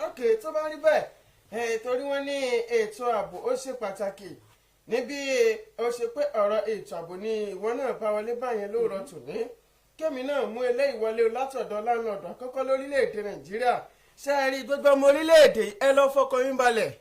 Ok, tó bá rí bẹ́ẹ̀, torí wọ́n ní ètò ààbò ó ṣe pàtàkì, níbi ó ṣe pé ọ̀rọ̀ ètò ààbò ni ìwọ náà bá wọlé báyẹn lóòrọ̀ tòní, kémi náà mú eléyìí wọlé látọ̀dọ̀ landlord àkọ́kọ́ lórílẹ̀‐èdè Nàìjíríà. Ṣe é rí gbogbo ọmọ orílẹ̀‐èdè, ẹ lọ́ fọkàn yín balẹ̀.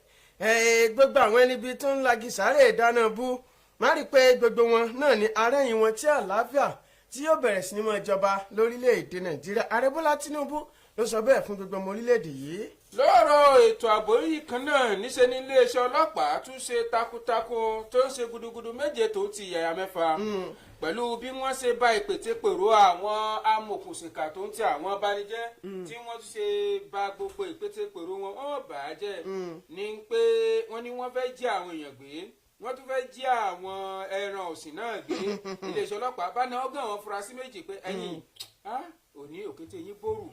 Gbogbo àwọn ẹni bíi tó ń lagi sáré ìdáná bú má rí i pé gbogbo wọn náà ní arẹ́yìn wọn tí àlàáfíà tí yóò bẹ̀rẹ̀ sí ní máa jọba lórílẹ̀‐èdè Nàìjíríà. Ààrẹ Bọ́lá Tinubu ló sọ bẹ́ẹ̀ fún gbogbo ọmọ orílẹ̀‐èdè yìí. Lọ́rọ̀ ètò ààbò yìí kan náà, níṣẹ́ ní iléeṣẹ́ ọlọ́pàá tún ṣe takuntakun tó ń ṣe gudugudu méje tó ti yàyà mẹ́fà pẹ̀lú bí wọ́n ṣe bá ìpètèpèrò àwọn amòkùnṣìkà tó ń ti àwọn abanijẹ́, tí wọ́n tún ṣe bà gbogbo ìpètèpèrò wọn, wọ́n bà á jẹ́ ní pé wọ́n ní wọ́n fẹ́ jí àwọn èèyàn gbé, wọ́n tún fẹ́ jí àwọn ẹran ọ̀sìn náà gbé. Iléeṣẹ́ ọlọ́pàá bá náà gàn wọ́n furasí méjì pé ẹ̀yìn òní òkété yín bòrù,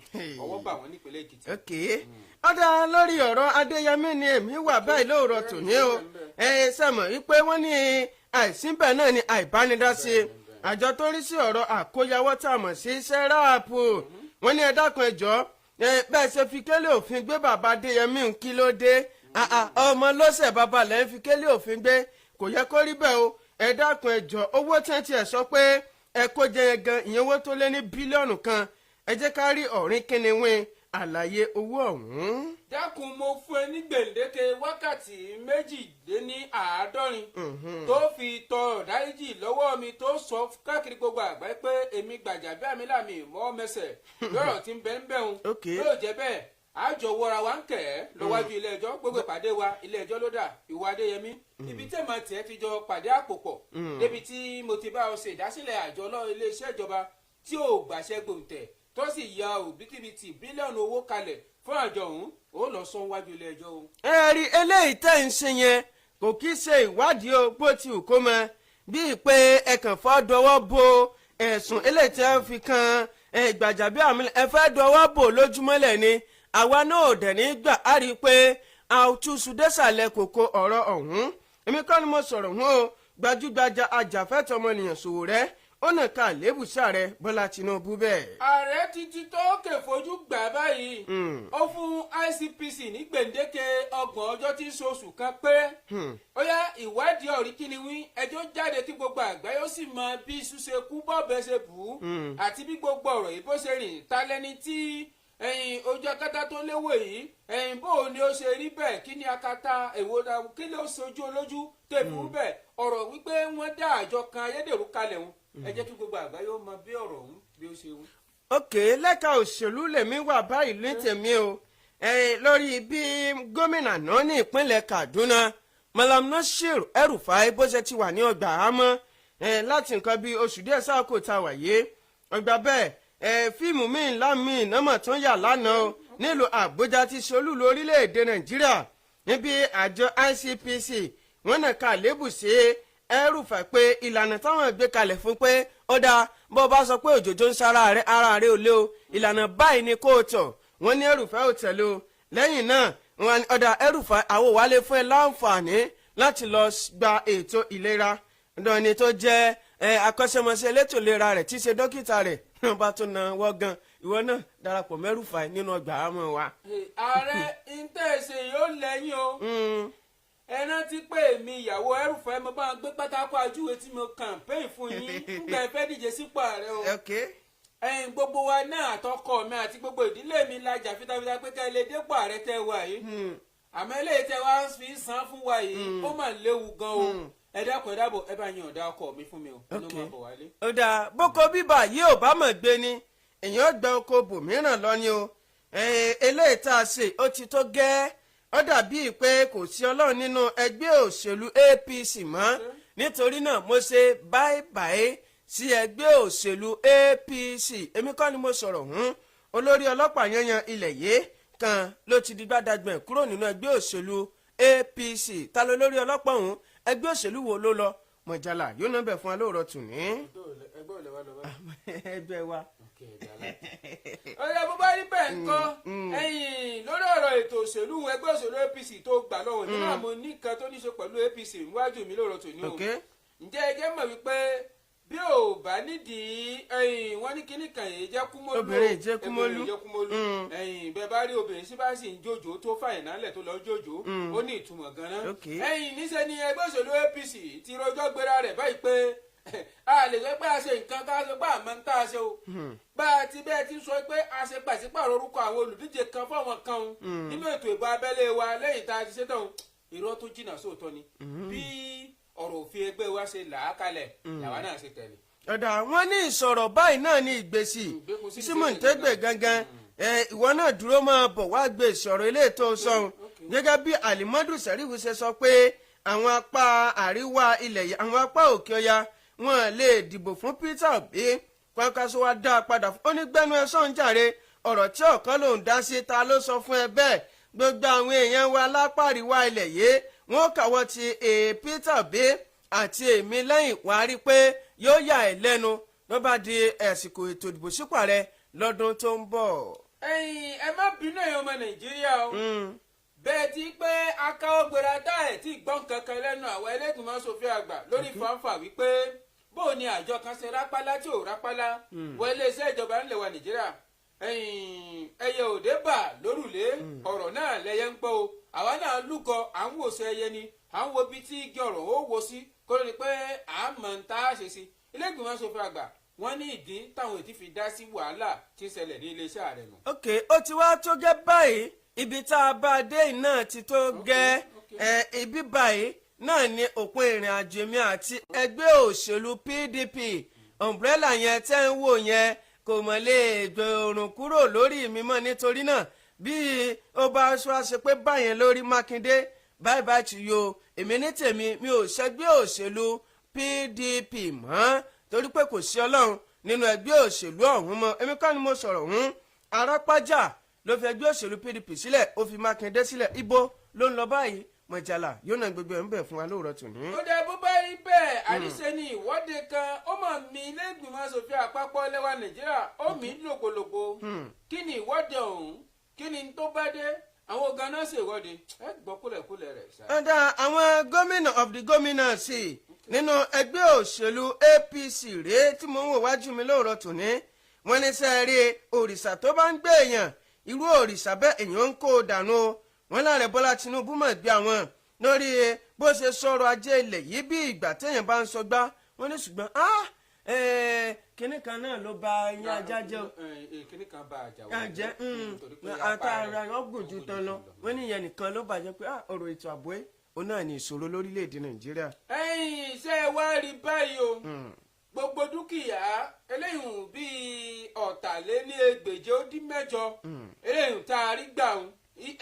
ọwọ́ bà wọ́n nípínlẹ̀ Èkìtì. Ok, ọ̀dà, lórí ọ̀rọ̀ Adéyẹmí ni èmi wà báyìí lóòrọ̀ tòní o. Ẹ sẹ́mọ̀ wípé wọ́n ní àìsínbẹ̀ náà ni àìbánidásí. Àjọ tó ń rí sí ọ̀rọ̀ àkóyawọ́ tá a mọ̀ sí SERAP, wọ́n ní ẹ dákun, ẹ jọ̀ọ́, bẹ́ẹ̀ ṣe fi kélé òfin gbé bàbá Adéyẹmí, ń kí ló dé? Ọmọ lọ́sẹ̀ bàbá lẹ́ ń fi kélé òfin gbé, kò yẹ kó rí bẹ́ẹ̀ o. Ẹ dákun, ẹ jọ̀ọ́, owó tí wọ́n ti ẹ̀ sọ pé ẹ kó jẹ yẹn gan, ìyẹn owó tó lé ní bílíọ̀nù 1, ẹ jẹ́ ká rí ọ̀rín kínníwín àlàyé owó ọ̀hún. Dákun, mo fún ẹ ní gbèǹdéke wákàtí 72 tó fi tọrọ dáríjì lọ́wọ́ mi, tó sọ káàkiri gbogbo àgbáyé pé èmi Gbàjàbíàmílà mi mọ́ mẹsẹ̀ lọ́rọ̀ tí ń bẹ ń bẹ̀hùn. Yóò jẹ́ bẹ́ẹ̀, àjọ wọra wa ń kẹ̀ ẹ́ lọ́wájú ilé ẹjọ́. Gbogbo ìpàdé wa, ilé ẹjọ́ ló dà. Ìwọ Adéyẹmí, ibi tí èèmọ̀ tiẹ̀ ti jọ pàdé àpò pọ̀ débi tí mo ti bá ọ ṣe ìdásílẹ̀ àjọ iléeṣẹ́ ìjọba tí ò gbàṣẹ gbòǹtẹ̀, tó sì ya òbítíbitì bílíọ̀nù owó kalẹ̀ fún àjọ ọ̀hún, ó lọ sọ wájú ilé ẹjọ́ o. Ẹ rí eléyìí tẹ́ ń ṣe yẹn, kò kí ṣe ìwádìí o, bó ti wù kó mọ bíi pé ẹ kàn fọ́ dọwọ́ bo ẹ̀sùn eléyìí tẹ́ ń fi kan Gbàjàbíàmílà, ẹ fẹ́ dọwọ́ bò lójúmọ́lẹ̀ ni. Àwa náà ò dẹ̀ ní gbà á rí i pé àtúnṣu désàlẹ̀ kòkó ọ̀rọ̀ ọ̀hún. Èmi kọ́ ni mo sọ̀rọ̀ hún o, gbajúgbajà ajàfẹ́tọ̀ọ́ ọmọnìyàn Sowore ó nà ká àlébù sàrẹ Bọ́lá Tinubu bẹ́ẹ̀. Ààrẹ ti tó kè fojú gbà báyìí, ó fún ICPC ní gbèǹdéke 30 ọjọ́ tí ń ṣoṣù kan péré. Ó yá, ìwádìí ọ̀rí kíni wí, ẹjọ́ jáde kí gbogbo àgbáyé ó sì mọ bí iṣu ṣe kú, bọ́ọ̀bẹ ṣe bù ú, àti bí gbogbo ọ̀rọ̀ yìí bó ṣe rìn. Ta lẹni tí ẹ̀yìn ojú akátá tó léwò yìí, ẹ̀yìn bó o ní ó ṣe rí bẹ́ẹ̀? Kí ni akátá èwo, kí ló sojú olójú tẹ̀fú bẹ́ẹ̀? Ọ̀rọ̀ wípé wọ́n dá àjọ kan ayédèrú kalẹ̀ wọn, ẹ jẹ́ kí gbogbo àgbáyé ó mọ bí ọ̀rọ̀ ọ̀hún bí ó ṣe wí. Ok, lẹ́ka òṣèlú lèmi wà báyìí ní tèmi o. Lórí bí gómìnà náà ní ìpínlẹ̀ Kaduna, Malam Nasir El-Rufai, bó ṣe ti wà ní ọgbà àhámọ́ láti nǹkan bíi oṣù díẹ̀ sáà kò ta wàyé ọgbà bẹ́ẹ̀, fíìmù míì ńlá míì nọ́mọ̀ tó ń yà lánàá o nílùú Àbújá ti ṣolúlu orílẹ̀-èdè Nàìjíríà, níbi àjọ ICPC wọ́n náà ka lébù sí El-Rufai pé ìlànà táwọn gbé kalẹ̀ fún pé ó dáa, bó bá sọ pé òjòjò ń sára rẹ, ara rẹ ò lé o, ìlànà báyìí ni kó o tọ̀. Wọ́n ní El-Rufai ò tẹ̀lé o. Lẹ́yìn náà wọ́n ní ọ̀dà El-Rufai, àwọn wálé fún ẹ láǹfààní láti lọ gba ètò ìlera ọ̀dọ̀ ẹni tó jẹ́ akọ́ṣẹ́mọṣẹ́ elétò ìlera rẹ̀, tí í ṣe dókítà rẹ̀ náà, bá tún na wọ́ gan. Ìwọ náà darapọ̀ mẹ́rùfà nínú ọgbà àmọ́ wa. Ààrẹ ìtẹ̀sẹ̀ yóò lẹ́yìn o. Ẹ rántí pé èmi ìyàwó El-Rufai, mo bá ń gbé pátákó ajúwe tí mo campaign fún yín nígbà ẹ fẹ́ díje sípò ààrẹ o. Ẹ̀yin gbogbo wa náà, àtọkọ mi àti gbogbo ìdílé mi la jà fitafita pé ká ẹ lè dépò ààrẹ tẹ́ wà yìí. Àmọ́ eléyìí tẹ́ wá fi san fún wa yìí, ó mà léwu gan o. Ẹ dákun, ẹ dábọ̀, ẹ bá yan ọ̀dà ọkọ mi fún mi o, ẹ ló máa bọ̀ wálé. Ó dáa, bóko bíbà yìí ò bá mọ̀ gbé ni, èèyàn gba oko bòmíràn lọ ni o. Eléyìí tá a ṣe ó ti tó gẹ́. Ó dàbíi pé kò sí Ọlọ́run nínú ẹgbẹ́ òṣèlú APC mọ́, nítorí náà mo ṣe báyìí sí ẹgbẹ́ òṣèlú APC. Èmi kọ́ ni mo sọ̀rọ̀ hún, olórí ọlọ́pàá yanyan ilẹ̀ yìí kan ló ti di gbádàgbọ̀n kúrò nínú ẹgbẹ́ òṣèlú APC. Ta ló lórí ọlọ́pàá ọ̀hún? Ẹgbẹ́ òṣèlú wo ló lọ? Mọ̀jálà yóò náà bẹ̀ fún wa lóòrọ̀ tù ní. Ẹgbẹ́ òlẹ̀ wa lọ bá. Ẹgbẹ́ wa. Ọ̀rẹ́, bó bá rí bẹ́ẹ̀ ńkọ́, ẹ̀yìn lórí ọ̀rọ̀ ètò òṣèlú ẹgbẹ́ òṣèlú APC tó gbà lọ́wọ́ nínú àmọ́ nìkan tó ní ṣe pẹ̀lú APC níwájú mi lóòrọ̀ tòní o. Ǹjẹ́ ẹ jẹ́ mọ̀ wípé Bí ò bá nídìí ẹ̀yìn, wọ́n ní kíní kan yìí jẹ́ kúmọ́lú. Obìnrin jẹ́ kúmọ́lú. Obìnrin jẹ́ kúmọ́lú. Ẹ̀yìn, bẹ́ẹ̀ bá rí obìnrin sí bá sì ń jòjò tó fàyìn nálẹ̀ tó lọ jòjò, ó ní ìtumọ̀ gan-an. Ẹ̀yìn, níṣẹ́ ni ẹgbẹ́ òṣèlú APC ti rojọ́ gbéra rẹ̀ báyìí pé a lè sọ pé a ṣe nǹkan ká sọ pé àmọ́ ń tá a ṣe o. Bá a ti bẹ́ẹ̀ ti sọ pé a ṣe pàṣípààrọ̀ orúkọ àwọn olùdíje kan fáwọn kan o nínú ètò ìbò abẹ́lé wa lẹ́yìn tá a ti ṣe tán, irọ́ tó jìnnà sóòótọ́ ni. Bí ọ̀rọ̀ òfin ẹgbẹ́ wa ṣe là á kalẹ̀ làwa náà ṣe tẹ̀lé. Ọ̀dà, wọn ní ìsọ̀rọ̀ báyìí náà ní ìgbésì símọ̀ǹtẹ́gbẹ̀ gangan. Ìwọ náà dúró, máa bọ̀ wá gbé ìsọ̀rọ̀ ilé ètò sọ̀hún, gẹ́gẹ́ bí Alimadu Sẹ́rífù ṣe sọ pé àwọn apá àríwá ilẹ̀ yìí, àwọn apá òkè ọya, wọn lè dìbò fún Peter Obi. Kwankwaso wa dá a padà fún onígbẹ́nu ẹ sọ̀n jàre. Ọ̀rọ̀ tí ọ̀kan lòún dá sí, ta ló sọ fún ẹ bẹ́ẹ̀? Gbogbo àwọn èèyàn wa lápá àríwá ilẹ̀ yìí, wọ́n kàwọ́ ti Peter Obi àti èmi lẹ́yìn. Wá rí pé yóò yà ẹ́ lẹ́nu ló bá di àsìkò ètò ìdìbò sípò ààrẹ lọ́dún tó ń bọ̀. Ẹ̀yin, ẹ má bínú, ẹ̀yin ọmọ Nàìjíríà o. Bẹ́ẹ̀ ti pé akáwọ́ gbéra dá ẹ̀ tí gbọ́n kankan lẹ́nu àwọn ẹlẹ́gbìmọ̀ aṣòfin àgbà lórí fanfa wípé bó ni àjọ kan ṣe rápálá tí ò rápálá wọ iléeṣẹ́ ìjọba ńlẹ̀ wa Nàìjíríà. Ẹyẹ òde bà lórùlé, ọ̀rọ̀ náà lẹyẹ ń gbọ́ o. Àwa náà lúgọ, à ń wòsàn ẹyẹ ni, à ń wo bí tí igi ọ̀rọ̀ ó wo sí kó ló ní pé à ń mọ̀ ń tá a ṣe sí. Ilé ìgbìmọ̀ aṣòfin àgbà, wọ́n ní ìdí táwọn ètí fi dá sí wàhálà tí ń ṣẹlẹ̀ ní iléeṣẹ́ ààrẹ nù. Ok, ó ti wá tó gẹ́ báyìí. Ibi tá a bá dé náà ti tó gẹ́. Ẹ ibi báyìí náà ni òpin ìrìn àjò mi àti ẹgbẹ́ òṣèlú PDP. Umbrella yẹn tẹ́ ń wò yẹn kò mọ̀ lè gbòòrùn kúrò lórí mi mọ́. Nítorí náà, bí ó bá ṣe pé báyẹn lórí Mákindé, bye bye to you. Èmi ní tèmi, mi ò ṣẹgbẹ́ òṣèlú PDP mọ́, torí pé kò sí Ọlọ́run nínú ẹgbẹ́ òṣèlú ọ̀hún mọ́. Èmi kọ́ ni mo sọ̀rọ̀ ọ̀hún. Arápájà ló fi ẹgbẹ́ òṣèlú PDP sílẹ̀, ó fi Mákindé sílẹ̀. Ibo ló ń lọ báyìí? Mọ̀jàlá yóò náà gbogbo ẹ̀ ń bẹ̀ fún wa lóòrọ̀ tòní. Ó dẹ, bó bá rí bẹ́ẹ̀, àníṣe ni ìwọ́de kan ó mọ̀ mí ilé ìgbìmọ̀ asòfin àpapọ̀ lẹ́wà Nàìjíríà, ó mí lògbòlògbò. Kí ni ìwọ́de ọ̀hún? Kí ni tó bá dé? Àwọn ganan ṣèwọ́de, ẹ gbọ́ kúlẹ̀kúlẹ̀ rẹ̀ ṣá. Ọ̀dà, àwọn gómìnà of the gómìnà sí nínú ẹgbẹ́ òṣèlú APC rèé tí mò ń wò wájú mi lóòrọ̀ tòní. Wọ́n ní sẹ́ẹ̀rí òrìṣà tó bá ń gbé èèyàn, irú òrìṣà bẹ́ẹ̀ èèyàn ń kó o dànù o. Wọ́n láàrẹ Bọ́lá Tinubu mọ̀ gbé àwọn lórí bó ṣe sọ̀rọ̀ ajé ilẹ̀ yìí bí ìgbà téèyàn bá ń sọgbá. Wọ́n ní ṣùgbọ́n kinní kan náà ló ba eyín ajá jẹ́ o. Kinní kan bá àjà wọ̀ jẹ́ àtàrà ọgùn ju tán lọ. Wọ́n ní ìyẹn nìkan ló bàjẹ́ pé ọ̀rọ̀ ètò ààbò ẹ̀ òun náà ní ìṣòro lórílẹ̀‐èdè Nàìjíríà. Ẹ̀yin, ṣé ẹ wá rí báyìí o, gbogbo dúkìá eléyìí bíi 848 eléyìí tá a rí gbà ń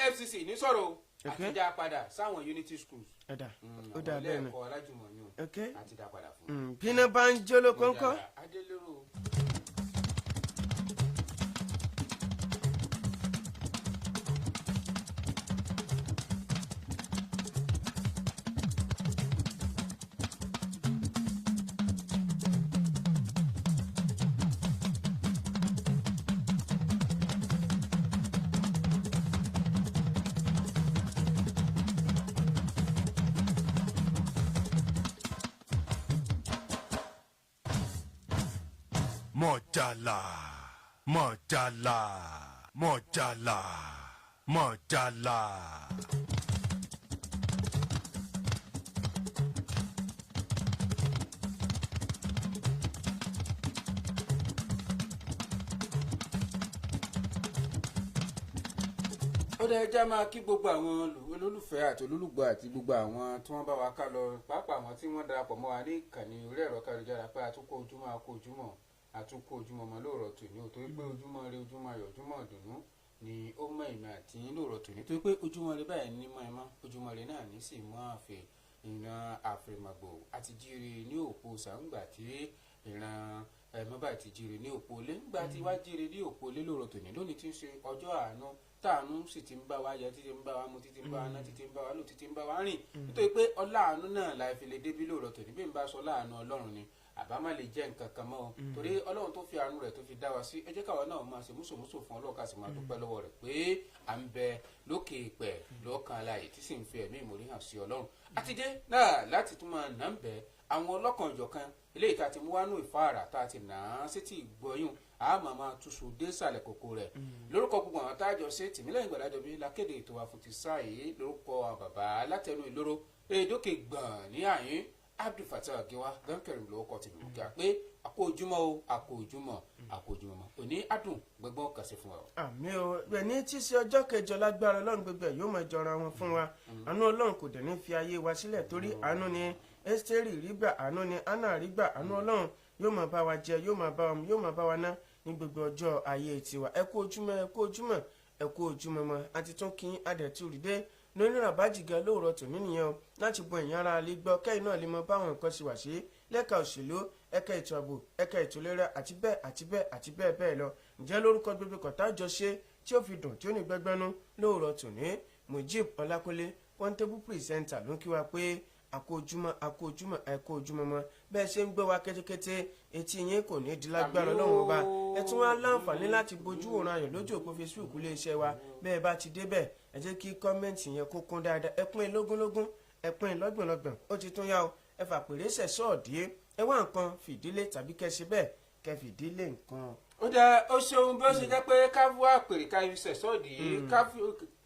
EFCC ní sọ̀rọ̀ o, àti dá padà sáwọn unity schools. Ẹ̀dà, ó dà bẹ́ẹ̀ náà. Àwọn ilé ẹ̀kọ́ alájùmọ̀ọ́yún àti dá padà fún. Bíná bá ń jó lóko ńkọ́. Adélérò. Mọ̀jàlá, mọ̀jàlá, mọ̀jàlá, mọ̀jàlá. Ó dẹ jẹ́ máa kí gbogbo àwọn olólùfẹ́ àti olólùgbọ́ àti gbogbo àwọn tí wọ́n bá wa ká lọ, pàápàá àwọn tí wọ́n darapọ̀ mọ́ wa ní ìkànnì orí ẹ̀rọ káyélujára, pé àtúnkọ́ ojúmọ́, àkó ojúmọ́, àtúnkọ́ ojúmọ́ mọ́ lóòrọ̀ tòní o, torí pé ojúmọ́ ire, ojúmọ́ ayọ̀, ojúmọ́ ìdùnnú ni ó mọ ìmọ̀ àti yín lóòrọ̀ tòní, torí pé ojúmọ́ ire báyìí ní mọ́ ẹ̀mọ́, ojúmọ́ ire náà ní sì mọ́ àfẹ́ ìran àfẹ̀màgbò àti jíire ní òpó sàǹgbà tí ìran ẹ̀mọ́ bá ti jíire ní òpó lé ńgbà tí wá jíire ní òpó lé lóòrọ̀ tòní. Lónìí tí ń ṣe ọjọ́ àánú, táànú sì ti ń bá wa yẹ, títí ń bá wa mu, títí ń bá wa ná, títí ń bá wa lò, títí ń bá wa rìn, nítorí pé ọlá àánú náà la fi lè débí lóòrọ̀ tòní. Bí n bá sọ láàánú Ọlọ́run ni, àbá má lè jẹ́ nǹkan kan mọ́ o, torí Ọlọ́run tó fi àánú rẹ̀ tó fi dá wa sí, ẹ jẹ́ káwa náà máa ṣe mùsùlùmùsù fún Ọlọ́run, ká sì máa dúpẹ́ lọ́wọ́ rẹ̀ pé à ń bẹ lókè ìpẹ́ lọ́kàn aláyè, tí sì ń fi ẹ̀mí ìmórí hàn sí Ọlọ́run. Àtijọ́ náà láti tún máa nà ń bẹ. Àwọn ọlọ́kan-ò-jọ̀kan eléyìí tá a ti mú wánú ìfáàrà tá a ti nà á sétí ìgbọ́yùn, a máa máa túṣu désàlẹ̀ kòkó rẹ̀. Lórúkọ gbogbo àwọn táàjọ ṣe, Tìmílẹ́yìn Gbàdájọ bí lákéde ètò wa fún ti sáà yìí, lórúkọ àwọn bàbá látẹnu ìlóró èdókè gbọ̀n ní àyín, Abdulfatah Giwa Gánkerim lórúkọ tèmi mú kí a pé àkó ojúmọ́ o, àkó ojúmọ́, àkó ojúmọ́ mọ́ òní adùn gbẹgbọ́n kàṣẹ fún wa o. Àmín o. Bẹ́ẹ̀ ní tí í ṣe ọjọ́ kẹjọ, lágbára Ọlọ́run, gbogbo ẹ̀ yóò máa jọra wọn fún wa. Àánú Ọlọ́run kò dẹ̀ ní fi ayé wa sílẹ̀, torí àánú ni Ẹ́sítérì rí gbà, àánú ni Anna rí gbà. Àánú Ọlọ́run yóò máa bá wa jẹ, yóò máa bá wa mu, yóò máa bá wa ná ní gbogbo ọjọ́ ayé tiwa. Ẹ kú ojúmọ́, ẹ kú ojúmọ́, ẹ kú ojúmọ́ mọ́. Àti tún kí adẹ̀tú rí dé lónìí ràbájìgá lóòrọ̀ tòní nìyẹn o, láti bọ ẹ̀yìn ara lè gbọ́ kẹ́yìn náà lè mọ báwọn nǹkan ṣe wà sí lẹ́ka òṣèlú, ẹ̀ka ètò ààbò, ẹ̀ka ètò ìlera, àti bẹ́ẹ̀ àti bẹ́ẹ̀ àti bẹ́ẹ̀ bẹ́ẹ̀ lọ. Ǹjẹ́ lórúkọ gbogbo kọ̀tà jọ ṣe tí ó fi dùn, tí ó ní gbẹgbẹ́nú lóòrọ̀ tòní, Mujib Ọlákúnlé, Portable presenter, ló ń kí wa pé àkó ojúmọ́, àkó ojúmọ́, àkó ojúmọ́ mọ́. Bẹ́ẹ̀ ṣe ń gbọ́ wa kétékété, etí yín kò ní di lágbára Ọlọ́run Ọba. Ẹ tún wá láǹfààní láti bójú òran ayọ̀ lójú òpó Facebook iléeṣẹ́ wa. Bẹ́ẹ̀ bá ti débẹ̀, ẹ jẹ́ kí comment yẹn kó kún dáadáa. Ẹ pín in lógúnlógún, ẹ pín in lọ́gbọ̀nlọ́gbọ̀n. Ó ti tún yá o. Ẹ fàpèrè ṣẹ̀ sọ́ọ̀dí, ẹ wá nǹkan fìdílé tàbí kẹ́ ṣe bẹ́ẹ̀ kẹ́ fìdílé nǹkan. Ó dáa, ó ṣeun. Bí ó ṣe jẹ́ pé ká wá pèrè ká fi sẹ̀sọ́ọ̀dì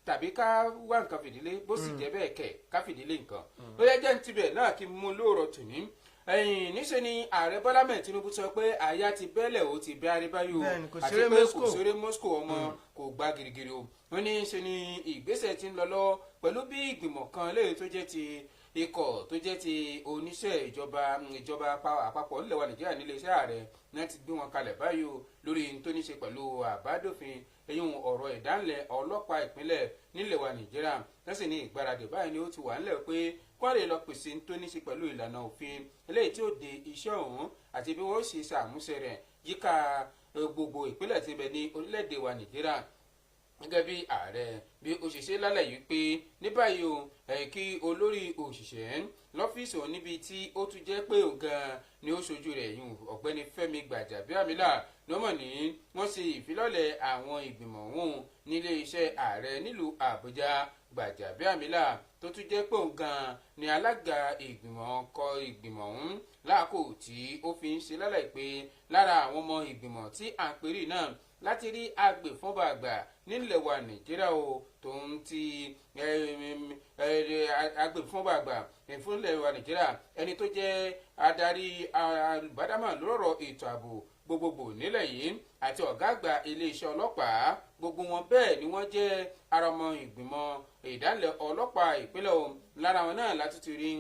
tàbí ká wá nǹkan fìdílé, bó sì jẹ́ bẹ́ẹ̀ kẹ̀ ká fìdílé nǹkan, ó yẹ jẹ́ ní tibẹ̀ náà kí n mú lóòrọ̀ tòní. Ẹ̀yìn níṣẹ́ ni ààrẹ Bọ́lá mẹ́ẹ̀ Tinubu sọ pé àyà ti bẹ́lẹ̀, ó ti bẹ́ aríbáyò. Bẹ́ẹ̀ni, kò àti ṣeré pé kò Moscow. ṣeré Moscow, ọmọ kò gba girigiri o. Wọ́n ní ṣe ni ìgbésẹ̀ ti ń lọ lọ́wọ́ pẹ̀lú bí ìgbìmọ̀ kan léyìí tó jẹ́ ti ikọ̀ tó jẹ́ ti oníṣẹ́ ìjọba àpapọ̀ nílẹ̀ wa Nàìjíríà nílé iṣẹ́ ààrẹ náà ti gbé wọn kalẹ̀ báyìí o, lórí n tó ní ṣe pẹ̀lú àbádòfin eyín ọ̀rọ̀ ìdánilẹ̀ ọlọ́pàá ìpínlẹ̀ nílẹ̀ wa Nàìjíríà. Wọ́n sì ní ìgbáradì báyìí ni ó ti wà nílẹ̀ pé kó lè lọ pèsè n tó ní ṣe pẹ̀lú ìlànà òfin eléyìí tí ó de iṣẹ́ ọ̀hún àti bí wọ́n ṣe ṣàmúṣe rẹ̀ yíká gbogbo ìpínlẹ̀ tí ń bẹ ní orílẹ̀-èdè wa Nàìjíríà. Gẹ́gẹ́ bí ààrẹ bí ó ṣe ṣe lálẹ́ yìí pé ní báyìí o, kí olórí òṣìṣẹ́ lọ́fíìsì òun níbi tí ó tún jẹ́ pé òun gan-an ni ó ṣojú rẹ̀ yìí, ọ̀gbẹ́ni Fẹ́mi Gbàjàbíàmílà lọ́mọ̀ ní wọ́n ṣe ìfilọ́lẹ̀ àwọn ìgbìmọ̀ ọ̀hún nílé iṣẹ́ ààrẹ nílùú Àbújá. Gbàjàbíàmílà tó tún jẹ́ pé òun gan-an ni alága ìgbìmọ̀ kọ ìgbìmọ̀ ọ̀hún láàkó tí ó fi ń ṣe lálẹ́ pé lára àwọn ọmọ ìgbìmọ̀ tí à ń perí náà láti rí agbèfọ́nba àgbà nílẹ̀ wa Nàìjíríà o, tó ń ti agbèfọ́nba àgbà ìfúnlẹ̀ wa Nàìjíríà, ẹni tó jẹ́ adarí alùbádámà lọ́rọ̀ ètò ààbò gbogbogbò nílẹ̀ yìí, àti ọ̀gá àgbà iléeṣẹ́ ọlọ́pàá. Gbogbo wọn bẹ́ẹ̀ ni wọ́n jẹ́ ara ọmọ ìgbìmọ̀ ìdálẹ̀ ọlọ́pàá ìpínlẹ̀ o. Lára wọn náà láti ti rí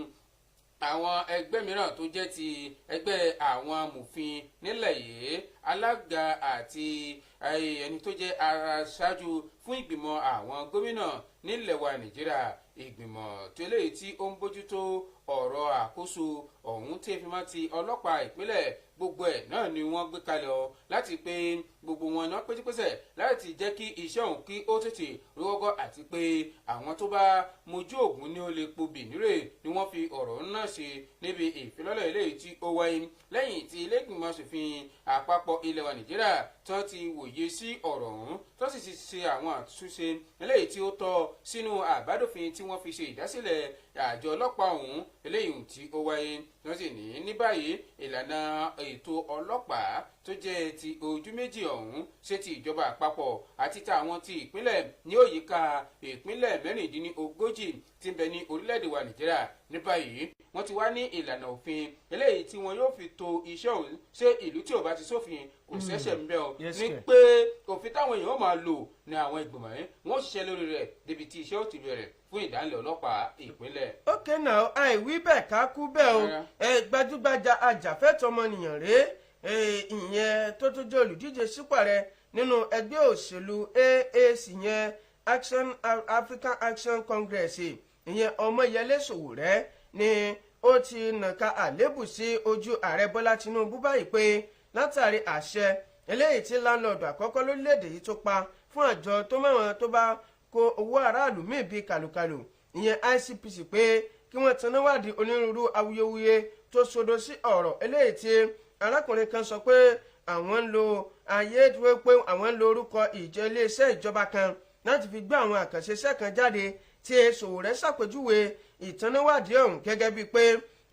àwọn ẹgbẹ́ mìíràn tó jẹ́ ti ẹgbẹ́ àwọn amòfin nílẹ̀ yìí, alága àti ẹni tó jẹ́ aṣáájú fún ìgbìmọ̀ àwọn gómìnà nílẹ̀ wa Nàìjíríà, ìgbìmọ̀ tó eléyìí tí ó ń bójútó ọ̀rọ̀ àkóso ọ̀hún tí fi mọ́ ti ọlọ́pàá ìpínlẹ̀. Gbogbo ẹ̀ náà ni wọ́n gbé kalẹ̀ ọ láti pé gbogbo wọn náà péjúpésẹ̀ láti jẹ́ kí iṣẹ́ ọ̀hún kí ó tètè rúgọ́gọ́, àti pé àwọn tó bá mojú ògùn ní ó lè pobì nírè ni wọ́n fi ọ̀rọ̀ náà ṣe níbi ìfilọ́lẹ̀ eléyìí tí ó wáyé lẹ́yìn tí ilé ìgbìmọ̀ aṣòfin àpapọ̀ ilẹ̀ wa Nàìjíríà tó ti wòye sí ọ̀rọ̀ ọ̀hún, tó sì ti ṣe àwọn àtúnṣe eléyìí tí ó tọ́ sínú àbádòfin tí wọ́n fi ṣe ìdásílẹ̀ àjọ ọlọ́pàá ọ̀hún eléyìí tí ó wáyé. Wọ́n sì ní ní báyìí ìlànà ètò ọlọ́pàá tó jẹ́ ti ojú méjì ọ̀hún, ṣe ti ìjọba àpapọ̀ àti ti àwọn ti ìpínlẹ̀, ní òyìnká ìpínlẹ̀ 36 tí ń bẹ ní orílẹ̀-èdè wa Nàìjíríà. Ní báyìí wọ́n ti wá ní ìlànà òfin eléyìí tí wọn yóò fi to iṣẹ́ òun. Ṣé ìlú tí ò bá ti sófin kò ṣẹ̀ṣẹ̀ ń bẹ ọ ní pé òfin táwọn èèyàn máa lò ní àwọn ìgbìmọ̀ yẹn wọ́n ṣiṣẹ́ lórí rẹ̀ débi tí iṣẹ́ ò ti bẹ̀rẹ̀ fún ìdánilẹ̀ ọlọ́pàá ìpínlẹ̀. Ok now, àìwí bẹ́ẹ̀ ká kú bẹ́ẹ̀ o. Ẹ gbajúgbajà ajàfẹ́tọ̀ọ́ ọmọnìyàn rèé, ìyẹn tó tún jẹ́ olùdíje sípò ààrẹ nínú ẹgbẹ́ òṣèlú AAC, yẹn African Action Congress, ìyẹn Ọmọyẹlé Sowore, ni ó ti nàka àlébù sí ojú ààrẹ Bọ́lá Tinubu báyìí pé látàrí àṣẹ eléyìí tí landlord àkọ́kọ́ lórílẹ̀‐èdè yìí tó pa fún àjọ tó máwọn tó bá kó owó aráàlú míì bíi kàlùkàlù, ìyẹn ICPC, pé kí wọ́n tanná wádìí onírúurú awuyewuye tó sodo sí ọ̀rọ̀ eléyìí tí arákùnrin kan sọ pé àwọn ń lo ayé dúró, pé àwọn ń lo orúkọ ìjọ iléeṣẹ́ ìjọba kan láti fi gbé àwọn àkànṣe iṣẹ́ kan jáde, tí Sowore ṣàpèjúwe ìtanáwádìí ọ̀hún gẹ́gẹ́ bíi pé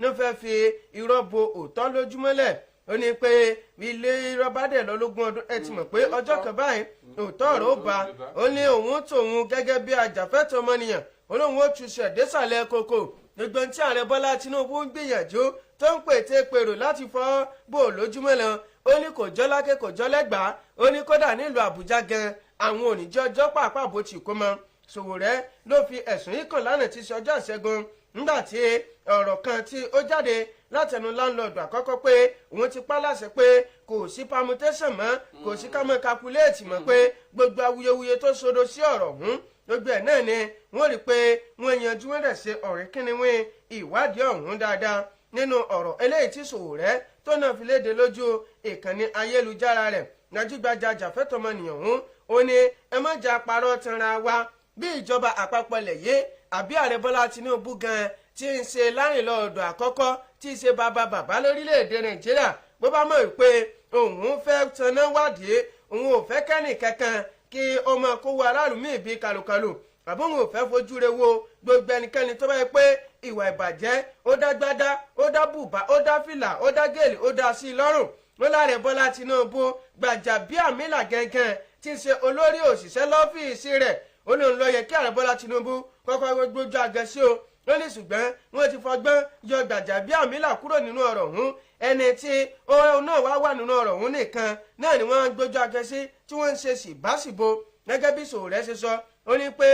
ló fẹ́ fi irọ́ bo òótọ́ lójúmọ́lẹ̀. Ó ní pé ilé irọ́ bá dẹ̀ lọ́lógún ọdún, ẹ ti mọ̀ pé ọjọ́ kan báyìí òótọ́ ọ̀rọ̀ ó bá. Ó ní òun tòun gẹ́gẹ́ bí ajàfẹ́tọ̀ọ́ ọmọnìyàn, olóhùn ó túṣẹ̀ désàlẹ̀ koko gbogbo tí ààrẹ Bọ́lá Tinubu ń gbìyànjú tó ń pète pèrò láti fọ́ bò lójúmọ́ lọ. Ó ní kò jọ́ lákè, kò jọ́ lẹ́gbàá. Ó ní kódà nílùú Àbújá gan àwọn oníjọ́ ọjọ́ pàápàá bó ti kó mọ́. Sowore ló fi ẹ̀sùn yìí kàn lánàá tí í ṣe ọjọ́ Ìṣẹ́gun, nígbà tí ọ̀rọ̀ kan tí ó jáde látẹnu láńlọ́ọ̀dù àkọ́kọ́ pé òun ti pa láṣẹ pé kò sí permutation mọ́, kò sí ká mọ́ calculate mọ́, pé gbogbo awuyewuye tó sodo sí ọ̀rọ̀ ọ̀hún gbogbo ẹ̀ náà ni wọ́n rí i pé wọ́n yanjú, wọ́n dẹ̀ ṣe ọ̀rẹ́ kínníwín ìwádìí ọ̀hún dáadáa. Nínú ọ̀rọ̀ eléyìí tí Sowore tó náà fi léde lójú ìkànnì ayélujára rẹ̀, gbajúgbajà ajàfẹ́tọ̀ọ́mọnìyàn ọ̀hún ó ní ẹ má jà parọ́ tanra wa, bí ìjọba àpapọ̀ lẹ̀ yé àbí ààrẹ Bọ́lá Tinubu gan tí ń ṣe láìlọ́ọ̀dọ̀ àkọ́kọ́ tí ń ṣe bàbá bàbá lórílẹ̀‐èdè Nàìjíríà, bó bá mọ̀ pé òun fẹ́ tanná wádìí, òun ò fẹ́ kẹ́nì kankan kí ó máa kówó aráàlú míì bíi kàlùkàlù, àbí òun ò fẹ́ fojú re wo gbogbo ẹnikẹ́ni tó bá yẹ pé ìwà ìbàjẹ́ ó dá gbádá, ó dá bùbá, ó dá fìlà, ó dá gèlè, ó dá sí i lọ́rùn. Wọn láàrẹ Bọ́lá Tinubu Gbàjàbíàmílà gẹ́gẹ́ tí ń ṣe olórí òṣìṣẹ́ lọ́fíìsì rẹ̀, ó lóun ló yẹ kí ààrẹ Bọ́lá Tinubu kọ́kọ́ gbójú àgẹ́ sí o. Ó ní ṣùgbọ́n wọ́n ti fọgbọ́n yọ Gbàjàbíàmílà kúrò nínú ọ̀rọ̀ ọ̀hún, ẹni tí òun náà wá wà nínú ọ̀rọ̀ ọ̀hún nìkan náà ni wọ́n gbójú àgẹ́ sí tí wọ́n ń ṣe síbáṣìbo. Gẹ́gẹ́ bí Sowore ṣe sọ, ó ní pé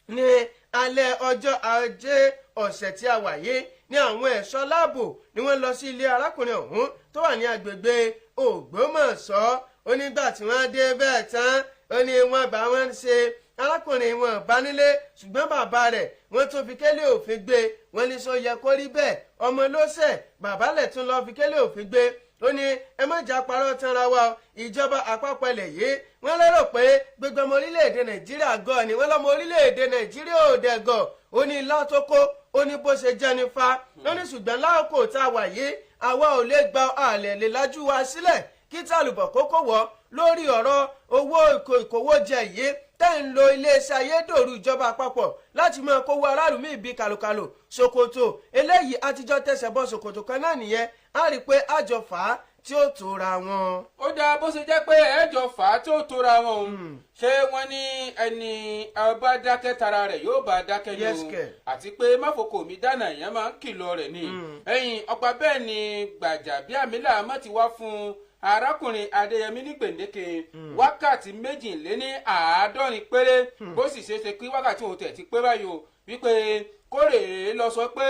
ní alẹ́ ọjọ́ ajé ọ̀sẹ̀ tí a wà yìí ní àwọn ẹ̀ṣọ́ láàbò ni wọ́n lọ sí ilé arákùnrin ọ̀hún tó wà ní agbègbè Ògbómọ̀ṣọ́. Ó nígbà tí wọ́n dé bẹ́ẹ̀ tán, ó ní wọ́n bá wọn ṣe arákùnrin wọn bá nílé, ṣùgbọ́n bàbá rẹ̀ wọ́n tún fi kélé òfin gbé. Wọ́n ní sọ yẹ kó rí bẹ́ẹ̀, ọmọ ló ṣẹ̀, bàbá lẹ̀ tún lọ́ọ́ fi kélé òfin gbé. Ó ní ẹ má jà parọ́ tanra wa, ìjọba àpapọ̀ ilẹ̀ yìí wọ́n lérò pé gbogbo ọmọ orílẹ̀-èdè Nàìjíríà gọ̀ ni, wọ́n lọ́mọ orílẹ̀-èdè Nàìjíríà ò dẹ̀ gọ̀. Ó ní ilá tó kó, ó ní bó ṣe jẹ́ ní fa. Ó ní ṣùgbọ́n láòkó tá a wà yìí àwa ò lè gba àlẹ́ lè lájú wa sílẹ̀ kí tàlùbọ̀ kókó wọ̀ lórí ọ̀rọ̀ owó ìkówójẹ yìí tẹ́ ń lo iléeṣẹ́ ayédèrú ìjọba àpapọ̀ láti máa kówó aráàlú míì bíi kàlùkàlù. Ṣòkòtò eléyìí àtijọ́ tẹ̀sẹ̀ bọ́ ṣòkòtò kan náà nìyẹn, á rí i pé àjọ fà á tí ó tóra wọn. Ó dáa bó ṣe jẹ́ pé ẹ̀ẹ́jọ fà á tí ó tóra wọn o. Ṣé wọ́n ní ẹni bá dákẹ́ tara rẹ̀ yóò bá dákẹ́ ni o, àti pé máfòkò mi dáná èèyàn máa ń kìlọ̀ rẹ̀ ni. Ẹ̀yìn ọ̀pá bẹ́ẹ̀ ni Gbàjàbíàmílà mọ́ ti wá fún arákùnrin Adéyẹmí ní gbèǹdéke wákàtí 72 péré, bó sì ṣe é ṣe kí wákàtí òun tẹ̀ ti pé báyìí o, wípé kórè lọ sọ pé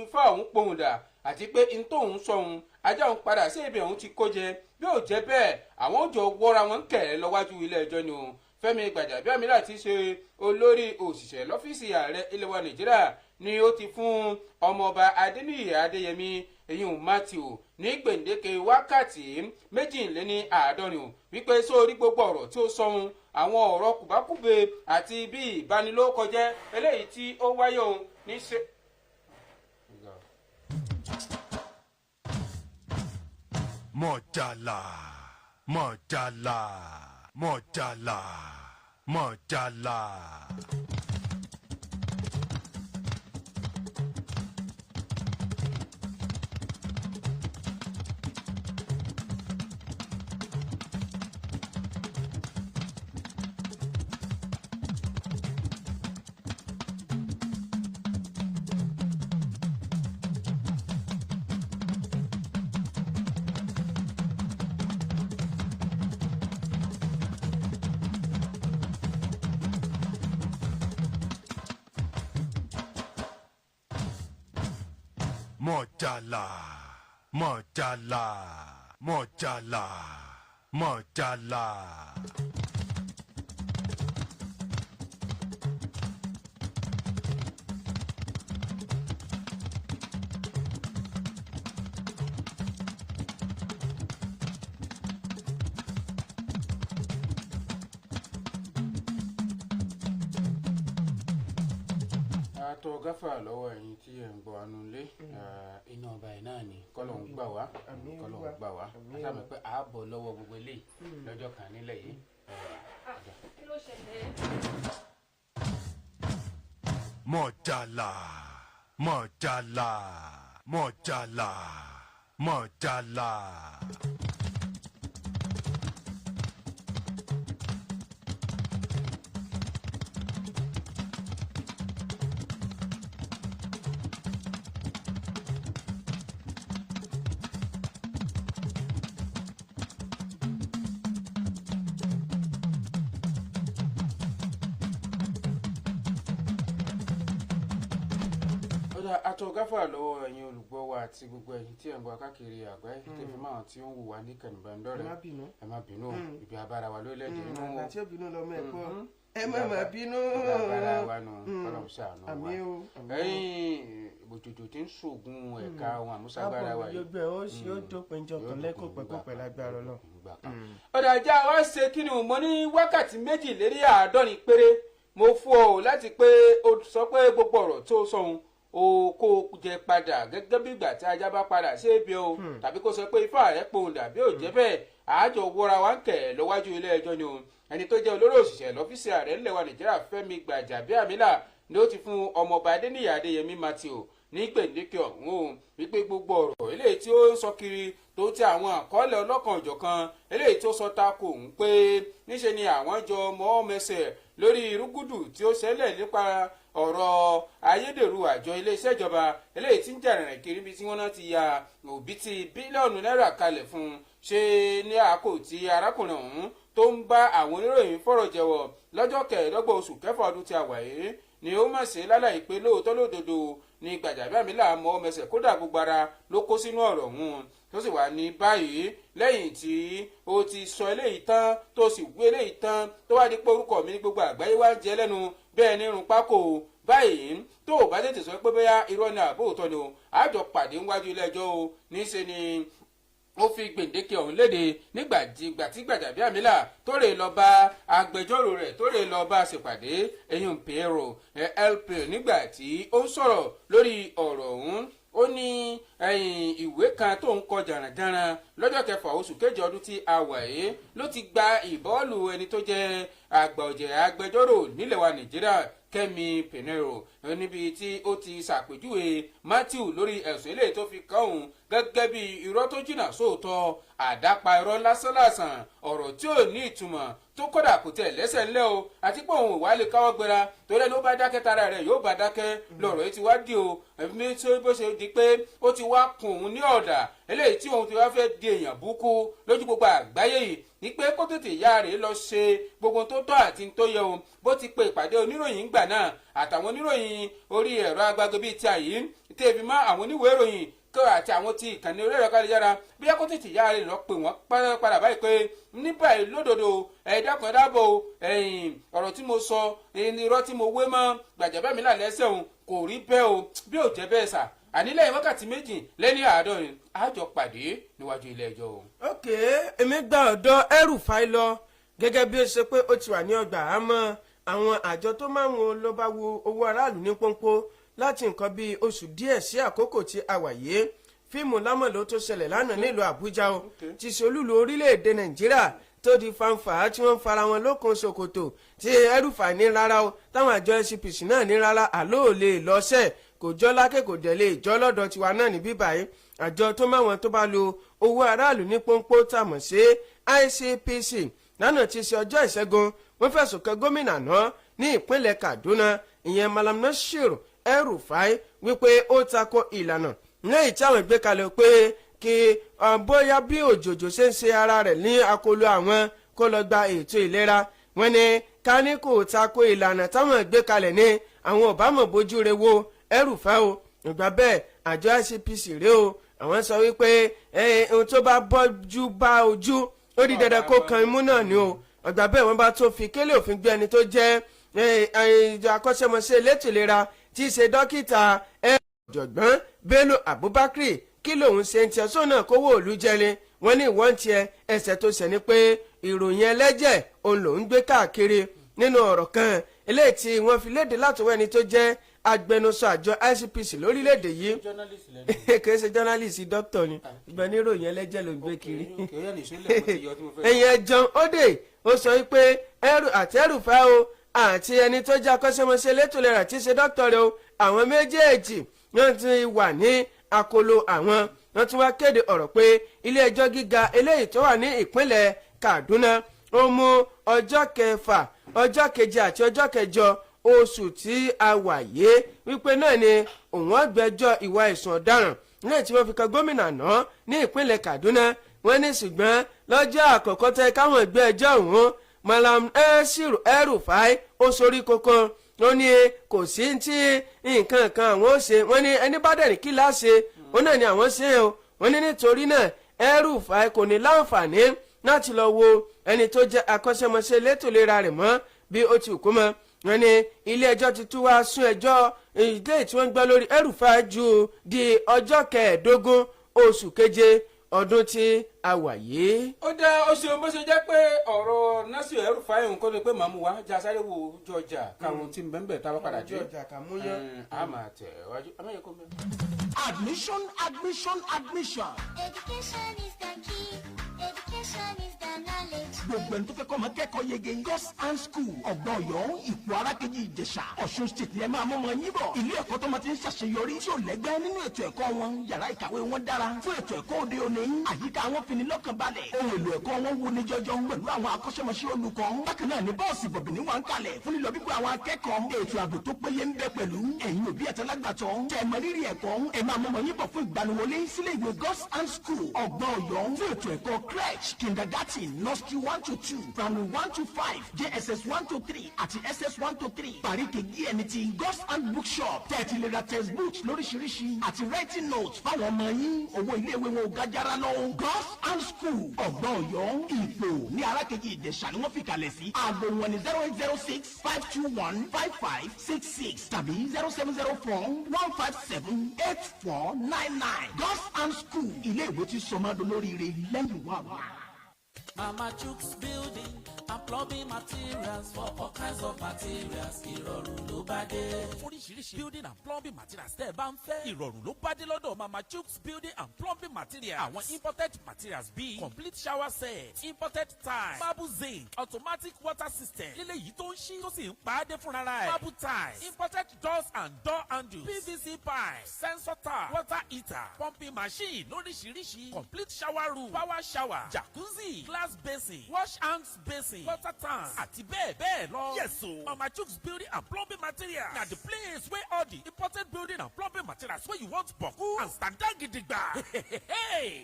ifá òun pohùn dà àti pé n tóun sọ òun ajá òun padà sí ibi òun ti kó jẹ, bí ò jẹ́ bẹ́ẹ̀ àwọn òjò wọ́ra wọn kẹ̀ lọ́wájú ilé ẹjọ́ ni o. Fẹ́mi Gbàjàbíàmílà ti ṣe olórí òṣìṣẹ́ lọ́fíìsì ààrẹ ilẹ̀ wa Nàìjíríà ni ó ti fún ọmọọba Adéníyì Adéyẹmí eyín Matthew ní gbèǹdéke wákàtí 72 wípé sórí gbogbo ọ̀rọ̀ tí ó sọhun àwọn ọ̀rọ̀ kùbákùbé àti bí ìbanilórúkọjẹ́ eléyìí tí ó wáyé òun ní ṣe. Mọ̀jàlá, mọ̀jàlá, mọ̀jàlá, mọ̀jàlá. Mọ̀jàlá, mọ̀jàlá, mọ̀jàlá, mọ̀jàlá. Àtọ gáfà lọ́wọ́ ẹ̀yin tí ẹ̀ ń gbọ́ anú ilé, iná ọba ẹ̀ náà ni kọ́lọ̀ ń gbà wá, kọ́lọ̀ ń gbà wá, àtàmì pé ààbọ̀ lọ́wọ́ gbogbo eléyìí lọ́jọ́ kan nílẹ̀ yìí. Kí ló ṣẹlẹ̀? Mọ̀jàlá, mọ̀jàlá, Mọ̀jàlá, Mọ̀jàlá. Ọ̀dà àtọ̀gáfà lọ́wọ́ ẹ̀yin olùgbọ́ wa àti gbogbo ẹ̀yin tí ẹ̀ ń gbọ́ káàkiri àgbáyé, tẹ̀fí máa tí ó ń wù wá ní kànìbàndọ́rẹ̀. Ẹ má bínú. Ẹ má bínú o, ibi abára wa lórílẹ̀‐èdè inú Àgbà o. tí ó bínú lọmọ ẹ̀ kọ́. Ẹ má má bínú. Ibi abára wa nù, Ọlọ́run ṣàánú wa. Àmín o, àmín o. Ẹ̀yin òjòjò tí ń ṣògùn ẹ̀ka ohun àmúṣagbára wa yìí. Gbogbo ẹ̀ ó ṣe ó dópin jọ kan lẹ́kọ̀ọ́ pẹ́kọ̀pẹ́ lágbára Ọlọ́run. Ọ̀dà ajá wa ṣe kí ni mo ní wákàtí 72 péré mo fún ọ láti pé o sọ pé gbogbo ọ̀rọ̀ tó sọ òun o kò jẹ padà gẹ́gẹ́ bí ìgbà tí ajá bá padà sí ebi o, tàbí kó sọ pé ifá rẹ̀ pohùn dàbí ò jẹ́ bẹ́ẹ̀, àájọ wọra wa ń kẹ̀ lọ́wájú ilé ẹjọ́ ni o. Ẹni tó jẹ́ olórí òṣìṣẹ́ lọ́fíìsì ààrẹ ńlẹ̀ wa Nàìjíríà, Fẹ́mi Gbàjàbíàmílà, ni ó ti fún ọmọọba Adéníyì Adéyẹmí Matthew ní gbèǹdéke ọ̀hún o, wípé gbogbo ọ̀rọ̀ eléyìí tí ó ń sọ kiri tó ti àwọn àkọọ́lẹ̀ ọlọ́kan òjọ̀kan eléyìí tó sọ tako òun pé níṣe ni àwọn jọ mọ́ mẹsẹ̀ lórí irúgúdù tí ó ṣẹlẹ̀ nípa ọ̀rọ̀ ayédèrú àjọ iléeṣẹ́ ìjọba eléyìí tí ń jà rìnrìn kiri bí tí wọ́n náà ti ya òbítí bílíọ̀nù náírà kalẹ̀ fún un ṣe ní àkó tí arákùnrin ọ̀hún tó ń bá àwọn oníròyìn fọ̀rọ̀ jẹ̀wọ̀ lọ́jọ́ 25 oṣù kẹfà ọdún tí a wà yìí ni ó mọ̀ sí lálàyé pé lóòótọ́ lódodo ni Gbàjàbíàmílà mọ́ mẹsẹ̀, kódà gbogbo ara ló kó sínú ọ̀rọ̀ ọ̀hún, tó sì wà ní báyìí lẹ́yìn tí ó ti sọ eléyìí tán, tó sì wí eléyìí tán, tó wá di pé orúkọ mi ní gbogbo àgbáyé wá ń jẹ lẹ́nu bẹ́ẹ̀ ní irun pákó báyìí, tó o bá tètè sọ pé bóyá irọ́ ni àbó òótọ́ ni o, àjọ pàdé níwájú ilé ẹjọ́ o. Níṣe ni ó fi gbèǹdéke ọ̀hún léde nígbà tí Gbàjàbíàmílà tó lè lọ bá agbẹjọ́rò rẹ̀ tó lè lọ bá a ṣèpàdé eyín Piero LP. Nígbà tí ó ń sọ̀rọ̀ lórí ọ̀rọ̀ ọ̀hún, ó ní ẹ̀yìn ìwé kan tó ń kọ jàrànjàràn lọ́jọ́ kẹfà oṣù keje ọdún tí a wà yìí ló ti gba ìbọ́ọ̀lù ẹni tó jẹ́ àgbà ọ̀jẹ̀ agbẹjọ́rò nílẹ̀ wa Nàìjíríà, Kẹ́mi Pinero, níbi tí ó ti ṣàpèjúwe Matthew lórí ẹ̀sùn eléyìí tó fi kàn òun gẹ́gẹ́ bí irọ́ tó jìnnà sóòótọ́, àdápa irọ́ lásánlàsàn, ọ̀rọ̀ tí ò ní ìtumọ̀ tó kódà kò tẹ̀ lẹ́sẹ̀ ńlẹ̀ o, àti pé òun ò wá lè káwọ́ gbéra torí ẹni ó bá dákẹ́ tara rẹ̀ yóò bá dákẹ́ lọ̀rọ̀ yìí ti wá di o. Ẹ̀mí tí bó ṣe di pé ó ti wá kun òun ní ọ̀dà eléyìí tí òun ti wá fẹ́ di èèyàn búkú lójú gbogbo àgbáyé yìí ní pé kó tètè yá rèé lọ ṣe gbogbo tó tọ́ àti tó yẹ o. Bó ti pe ìpàdé oníròyìn gbà náà àtàwọn oníròyìn orí ẹ̀rọ agbágbé bíi ti àyè tẹ́ẹ̀fì mọ́ àwọn oníwèé ìròyìn kó àti àwọn tí ìkànnì orí ẹ̀rọ káléjára, bí ẹ kó tètè yá rè lọ pè wọ́n padà báyìí pé ní báyìí lódodo, ẹ dákun, ẹ dábọ̀ o, ẹ̀yìn ọ̀rọ̀ tí mo sọ ẹni irọ́ tí mo wé mọ́ Gbàjàbíàmílà lẹ́sẹ̀ òun kò rí bẹ́ẹ̀ o. Bí ò jẹ́ bẹ́ẹ̀ sà, àní lẹ́yìn wákàtí 72 àjọ pàdé níwájú ilé ẹjọ́ o. Ok, èmi gba ọ̀dọ̀ El-Rufai lọ gẹ́gẹ́ bí ó ṣe pé ó ti wà ní ọgbà àmọ́ àwọn àjọ tó máa ń wo ló bá wo owó aráàlú ní pọ́npọ́ láti nǹkan bíi oṣù díẹ̀ sí àkókò tí a wà yìí. Fíìmù lámọ̀ló tó ṣẹlẹ̀ lánàá nílùú Àbújá o, ti ṣe olúlu orílẹ̀-èdè Nàìjíríà, tó di fanfà tí wọ́n ń fara wọn lókun ṣòkòtò, tí El-Rufai ní rárá o, táwọn àjọ ICPC náà ní rárá, àlọ́ ò lè lọ́sẹ̀ kò jọ́ lákè kò dẹ̀ lè jọ́ lọ́dọ̀ tiwa náà ní bíbáyìí. Àjọ tó máwọn tó bá lo owó aráàlú ní pọ́npọ́ tàmọ̀ sí ICPC lánàá ti ṣe ọjọ́ Ìṣẹ́gun, wọ́n fẹ̀sùn kan gómìnà náà ní ìpínlẹ̀ Kaduna, ìyẹn Malam Nasir El-Rufai, wípé ó tako ìlànà lẹ́yìn tí àwọn ìgbékalẹ̀ pé kí bóyá bí òjòjò ṣe ń ṣe ara rẹ̀ ní akolo àwọn kó lọ gba ètò ìlera. Wọn ni ká ní kò tako ìlànà táwọn ìgbékalẹ̀ ní àwọn ò bá mọ̀ bójú re wo El-Rufai o. Ìgbà bẹ́ẹ̀ àjọ ICPC rèé o, àwọn sọ wípé ohun tó bá bọ́jú bá ojú, ó di dandan kó kan imú náà ni o. Ọgbà bẹ́ẹ̀ wọ́n bá tó fi kélé òfin gbé ẹni tó jẹ́ akọ́ṣẹ́mọṣẹ́ elétò ìlera tí í ṣe dókítà ọ̀jọ̀gbọ́n Bello Abubakar. Kí lòun ṣe ń tiẹ̀ sọ́nà kówó òlu jẹni? Wọ́n ní ìwọ́n tiẹ̀ ẹsẹ̀ tó ṣẹ̀ ni pé ìròyìn ẹlẹ́jẹ̀ òun lòún gbé káàkiri. Nínú ọ̀rọ̀ kan eléyìí tí wọ́n fi léde látọwọ́ ẹni tó jẹ́ agbẹnusọ àjọ ICPC lórílẹ̀‐èdè yìí, kì í ṣe journalist, doctor ni, ìgbà ní ìròyìn ẹlẹ́jẹ̀ ló ń gbé kiri. Ẹ̀yìn John Ode, ó sọ wípé ẹrù àti El-Rufai o àti ẹni tó jẹ́ akọ́ṣẹ́mọṣẹ́ elétò ìlera tí í ṣe dókítà rẹ̀ o, àwọn méjèèjì wọ́n ti wà ní Akolo àwọn. Wọ́n tún wá kéde ọ̀rọ̀ pé ilé ẹjọ́ gíga eléyìí tó wà ní ìpínlẹ̀ Kaduna ó mú ọjọ́ 6, ọjọ́ 7 àti ọjọ́ 8 oṣù tí a wà yé, wípé náà ni òun ọgbẹ́jọ́ ìwà ẹ̀sùn ọ̀daràn lẹ́yìn tí wọ́n fi kan gómìnà náà ní ìpínlẹ̀ Kaduna. Wọ́n ní ṣùgbọ́n lọ́jọ́ àkọ́kọ́ tẹ káwọn gbé ẹjọ́ òun, Malam Nasiru El-Rufai ó sorí kókó, ó ní kò sí tí nǹkan kan àwọn ó ṣe. Wọ́n ní ẹni bá dẹ̀ ní kí láṣẹ ó náà ni àwọn ṣe o. Wọ́n ní nítorí náà, El-Rufai kò ní láǹfààní láti lọ wo ẹni tó jẹ́ akọ́ṣẹ́mọṣẹ́ elétò ìlera rẹ̀ mọ́ bí ó ti kú mọ́. Wọ́n ní ilé ẹjọ́ ti tún wá sún ẹjọ́ ìdí tí wọ́n ń gbọ́ lórí El-Rufai jù di ọjọ́ 15 oṣù 7 ọdún tí a wà yìí. Ó dá ó ṣeun. Bó ṣe jẹ́ pé ọ̀rọ̀ Nasiru El-Rufai nǹkan tó pé màmú wa já sáré wo ojú ọjà káwọn tí ń bẹ́ẹ̀ bẹ́ẹ̀ tá a bá padà dé. Ojú ọjà kà mú yán. A máa tẹ̀ wájú amáyẹ̀kọ́ mẹ́rin. Admission, admission, admission. Education is the key. Education is the knowledge. Gbogbo ẹni tó fẹ́ kọ́ ọmọ kẹ́kọ̀ọ́ yege, God's Hand School, Ọ̀gbọ́n Ọ̀yọ́, Ìpò Arákejì, Ìjẹ̀ṣà, Ọ̀ṣun State ni ẹ máa mú ọmọ yín bọ̀. Ilé ẹ̀kọ́ tó máa ti ń ṣàṣeyọrí tí ò lẹ́gbẹ́ nínú ètò ẹ̀kọ́ wọn, yàrá ìkàwé wọn dára fún ètò ẹ̀kọ́ òde òní, àyíká wọn fini lọ́kàn balẹ̀, ohun èlò ẹ̀kọ́ wọn wuni jọjọ pẹ̀lú àwọn akọ́ṣẹ́mọṣẹ́ olùkọ́. Bákan náà ni bọ́ọ̀sì bọ̀bìnrin wà ń kalẹ̀ fún lílọ bíbọ̀ àwọn akẹ́kọ̀ọ́. Ètò ààbò tó péye ń bẹ pẹ̀lú. Ẹ̀yin òbí àtàlágbàtọ́ tẹ́ ẹ mọ rírì ẹ̀kọ́, ẹ máa mú ọmọ yín bọ̀ fún ìgbaniwọlé sílé ìwé God's Hand School, Ọ̀gbọ́n Ọ̀yọ́, fún ètò ẹ̀kọ́ crèche, kindergarten, nursery 1 to 2, primary 1 to 5, JSS 1 to 3 àti SS 1 to 3. Paríkè díẹ̀ ní ti God's Hand Bookshop tẹ́ẹ̀tì lè ra textbooks lóríṣiríṣi àti writing notes fáwọn ọmọ yín. Owó iléèwé wọn ò gájára lọ. God's Hand School, Ọ̀gbọ́n Ọ̀yọ́, Ìpò ní Arákejì, Ìjẹ̀ṣà ni wọ́n fi kalẹ̀ sí. Aago wọn ni 08065215566 tàbí 07041578499. God's Hand School, ilé ìwé tí sọmọdún lóríire lẹ́yìn wà wá. Mama Chooks Building and Plumbing Materials for all kinds of materials. Ìrọ̀rùn ló bá dé. Oríṣiríṣi building and plumbing materials tẹ́ ẹ bá ń fẹ́. Ìrọ̀rùn ló bá dé lọ́dọ̀ Mama Chooks Building and Plumbing Materials. Àwọn imported materials bíi complete shower set, imported tile, marble zinc, automatic water system. Lílé yìí tó ń ṣí tó sì ń pa á dé fúnra ẹ̀. Marble tiles, imported doors and door handles, PVC pipe, sensor tap, water heater, pumping machine lóríṣiríṣi, complete shower room, power shower, jacuzzi, glass basin, wash hands basin, water tank àti bẹ́ẹ̀ bẹ́ẹ̀ lọ. Yes o, Mama Chooks Building and Plumbing Materials na the place wey all the imported building and plumbing materials wey you want boku and stand gidigba.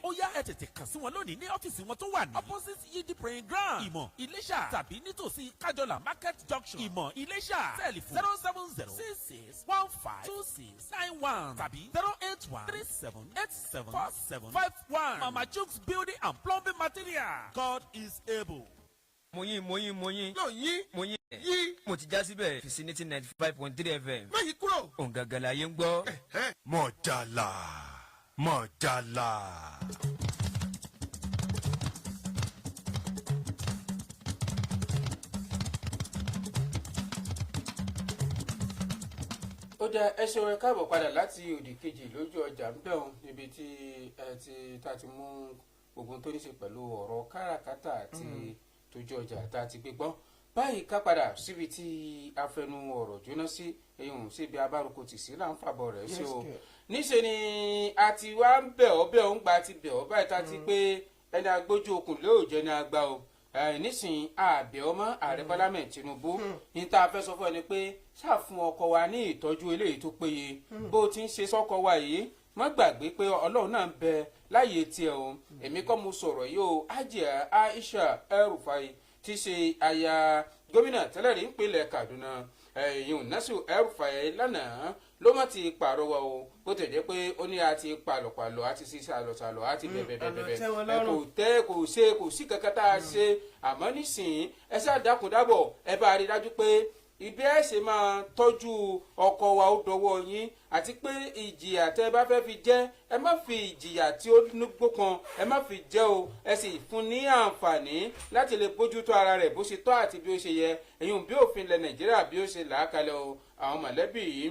Ó yá, ẹ tètè kàn sí wọn lónìí ní ọ́fíìsì wọn tó wà ní opposite Yidi praying ground, Ìmọ̀, Iléṣà, tàbí nítòsí Kájọlà Market Junction, Ìmọ̀, Iléṣà. Telephone 07066152691 tàbí 08137874751. Mama Chooks Building and Plumbing Materials, God is able. Mo yín, mo yín, mo yín. Yóò yín. Mo yín. Yí. Mo ti já síbẹ̀ Vicinity 95.3 FM. Má yí kúrò. Òun gangan la yé ń gbọ́. Mọ̀jàlá, mọ̀jàlá. Ó dá, ẹ ṣeun, ẹ káàbọ̀ padà láti òdì kejì lójú ọjà ń bẹ̀rùn níbi tí ẹ ti ta ti mú gbogbo tó ní ṣe pẹ̀lú ọ̀rọ̀ káràkátà àti tójú ọjà tá a ti gbé gbọ́ báyìí. Ká padà síbi tí afẹnu ọ̀rọ̀ jóná sí, eyín síbi abárúkọ tì sí là ń fàbọ̀ rẹ̀ sí o. Níṣẹ́ ni a ti wá ń bẹ̀ ọ́ bẹ̀ ọ́ ń gba ti bẹ̀ ọ́ báyìí tá a ti pé ẹni agbójú okùn lóòjọ́ ni a gbà o. Nísìnyí àbẹ̀ ọmọ ààrẹ Bọ́lá Ahmed Tinubu ní tá a fẹ́ sọ fún ẹ ni pé ṣàfún ọkọ wa ní ìtọ́jú eléyìí tó péye. Bó o ti ń ṣe sọ́kọ wa yìí, má gbàgbé pé Ọlọ́run náà ń bẹ láàyè tiẹ̀ o. Èmi kọ́ mo sọ̀rọ̀ yìí o. Hajiya Aisha El-Rufai tí í ṣe aya gómìnà tẹ́lẹ̀ rí ìpínlẹ̀ Kaduna, ẹ̀yìn Nasiru El-Rufai, lánàá ló má ti pàrọwà o. Bó tẹ̀ jẹ́ pé ó ní a ti pàlọ̀pàlọ̀, a ti ṣe sàlọ̀sàlọ̀, a ti bẹ̀bẹ̀bẹ̀bẹ̀, ẹ kò tẹ́ kò ṣe kò sí kankan tá a ṣe. Àmọ́ nísìnyí, ẹ ṣáà dákun dábọ̀, ẹ bá rí dájú pé ibi ẹ ṣe máa tọ́jú ọkọ wa ó dọwọ́ yín, àti pé ìjìyà tẹ́ ẹ bá fẹ́ fi jẹ́, ẹ má fi ìjìyà tí ó gbókan ẹ má fi jẹ́ o. Ẹ sì fún ní àǹfààní láti lè bójútó ara rẹ̀ bó ṣe tọ́ àti bí ó ṣe yẹ, èyí bí òfin ilẹ̀ Nàìjíríà bí ó ṣe là á kalẹ̀ o. Àwọn mọ̀lẹ́bí yìí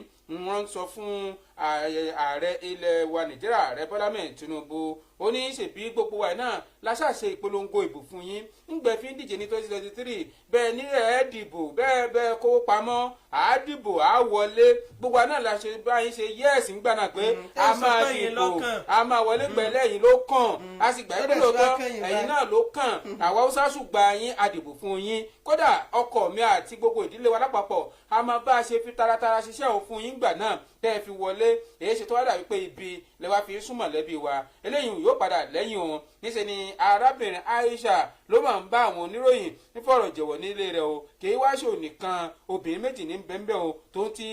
wọ́n ń sọ fún ààrẹ ilẹ̀ wa Nàìjíríà, Ààrẹ Bọ́lá mẹ́rin Tinubu. Ó ní ṣèbí gbogbo wa náà láṣàṣe ìpolongo ìbò fún yín ńgbẹ́ fi ń díje ní 2023. Bẹ́ẹ̀ ní ẹ̀ dìbò, bẹ́ẹ̀ bẹ́ẹ̀ kówó pamọ́, à á dìbò, à á wọlé. Gbogbo wa náà la ṣe báyìí ṣe yẹ́ẹ̀sì ńgbà náà pé a máa dìbò, a máa wọlé pẹ̀lẹ́. Ẹ̀yìn ló kàn, a sì gbà pé lóòótọ́ ẹ̀yìn náà ló kàn. Àwa Haúsá ṣùgbà yín, a dìbò fún yín. Kódà ọkọ mi àti gbogbo ìdílé wa lápapọ̀, a máa bá a ṣe fi taratara ṣiṣẹ́ òun fún yín gbà náà tẹ́ ẹ fi wọlé. Èyí ṣe tó wá dàbí pé ibi lẹ wá fi sún mọ̀lẹ́bí wa. Eléyìí yóò padà lẹ́yìn òun. Níṣẹ́ ni arábìnrin Aisha ló máa ń bá àwọn oníròyìn nífọ̀rọ̀ jẹ̀wọ̀ nílé rẹ̀ o. Kì í wá ṣò nìkan, obìnrin méjì ní bẹ́ńbẹ́ o, tó ń ti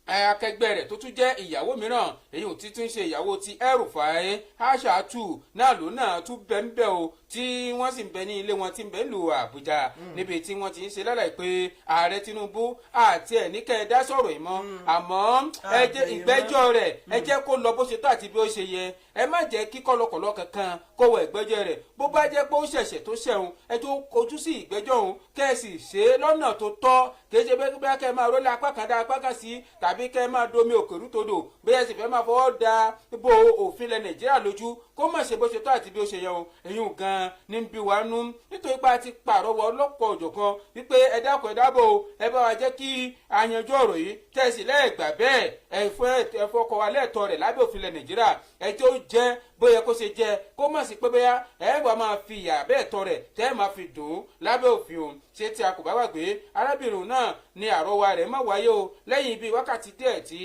akẹgbẹ́ rẹ̀ tó tún jẹ́ ìyàwó mìíràn, èyí ò ti tún ṣe ìyàwó ti El-Rufai, Aishatu náà ló náà tún bẹ́ńbẹ́ o, tí wọ́n sì ń bẹ ní ilé wọn tí ń bẹ lù Àbújá, níbi tí wọ́n ti ń ṣe lálàyé pé Ààrẹ Tinubu àti ẹ̀ ní kẹ́ ẹ dá sọ̀rọ̀ yìí mọ́, àmọ́ ẹ jẹ́ ìgbẹ́jọ́ rẹ̀, ẹ jẹ́ kó lọ bó ṣe tó àti bí ó ṣe yẹ. Ẹ má jẹ́ kí kọ̀lọ̀kọ̀lọ̀ kankan kó wọ ìgbẹ́jọ́ rẹ̀. Bó bá jẹ́ pé ó ṣẹ̀ṣẹ̀ tó ṣẹ̀hun, ẹ tó kojú sí ìgbẹ́jọ́ òun, kẹ́ ẹ sì ṣe é lọ́nà tó tọ́. Kì í ṣe bẹ́ẹ̀ bẹ́ẹ̀ kẹ́ ẹ máa rólé apá kan dá apá kan sí, tàbí kẹ́ ẹ máa domi òkèrú todò, bí ẹ sì fẹ́ máa fọwọ́ da bo òfin ilẹ̀ Nàìjíríà lójú. Kó má ṣe bó ṣe tó àti bí ó ṣe yẹ o. Èyí gan ní bí wàá nú, nítorí pé a ti pàrọwọ ọlọ́pọ̀ òjọ̀kan wípé ẹ dákun, ẹ dábò, ẹ bá wa jẹ́ kí a yanjú ọ̀rọ̀ yìí, tẹ̀sí lẹ́ẹ̀gbà bẹ́ẹ̀. Ẹ fọkọ wa lẹ́ẹ̀tọ́ rẹ̀ lábẹ́ òfin ilẹ̀ Nàìjíríà. Ẹ tó jẹ́ bóyá kó ṣe jẹ́, kó má sí pé bóyá ẹ wà máa fi ìyà bẹ́ẹ̀ tọ́ rẹ̀ tẹ́ ẹ máa fi dùn ún lábẹ́ òfin o. Ṣé tí a kò bá gbàgbé, arábìnrin náà ni àrọwà rẹ̀ má wáyé o lẹ́yìn bíi wákàtí díẹ̀ tí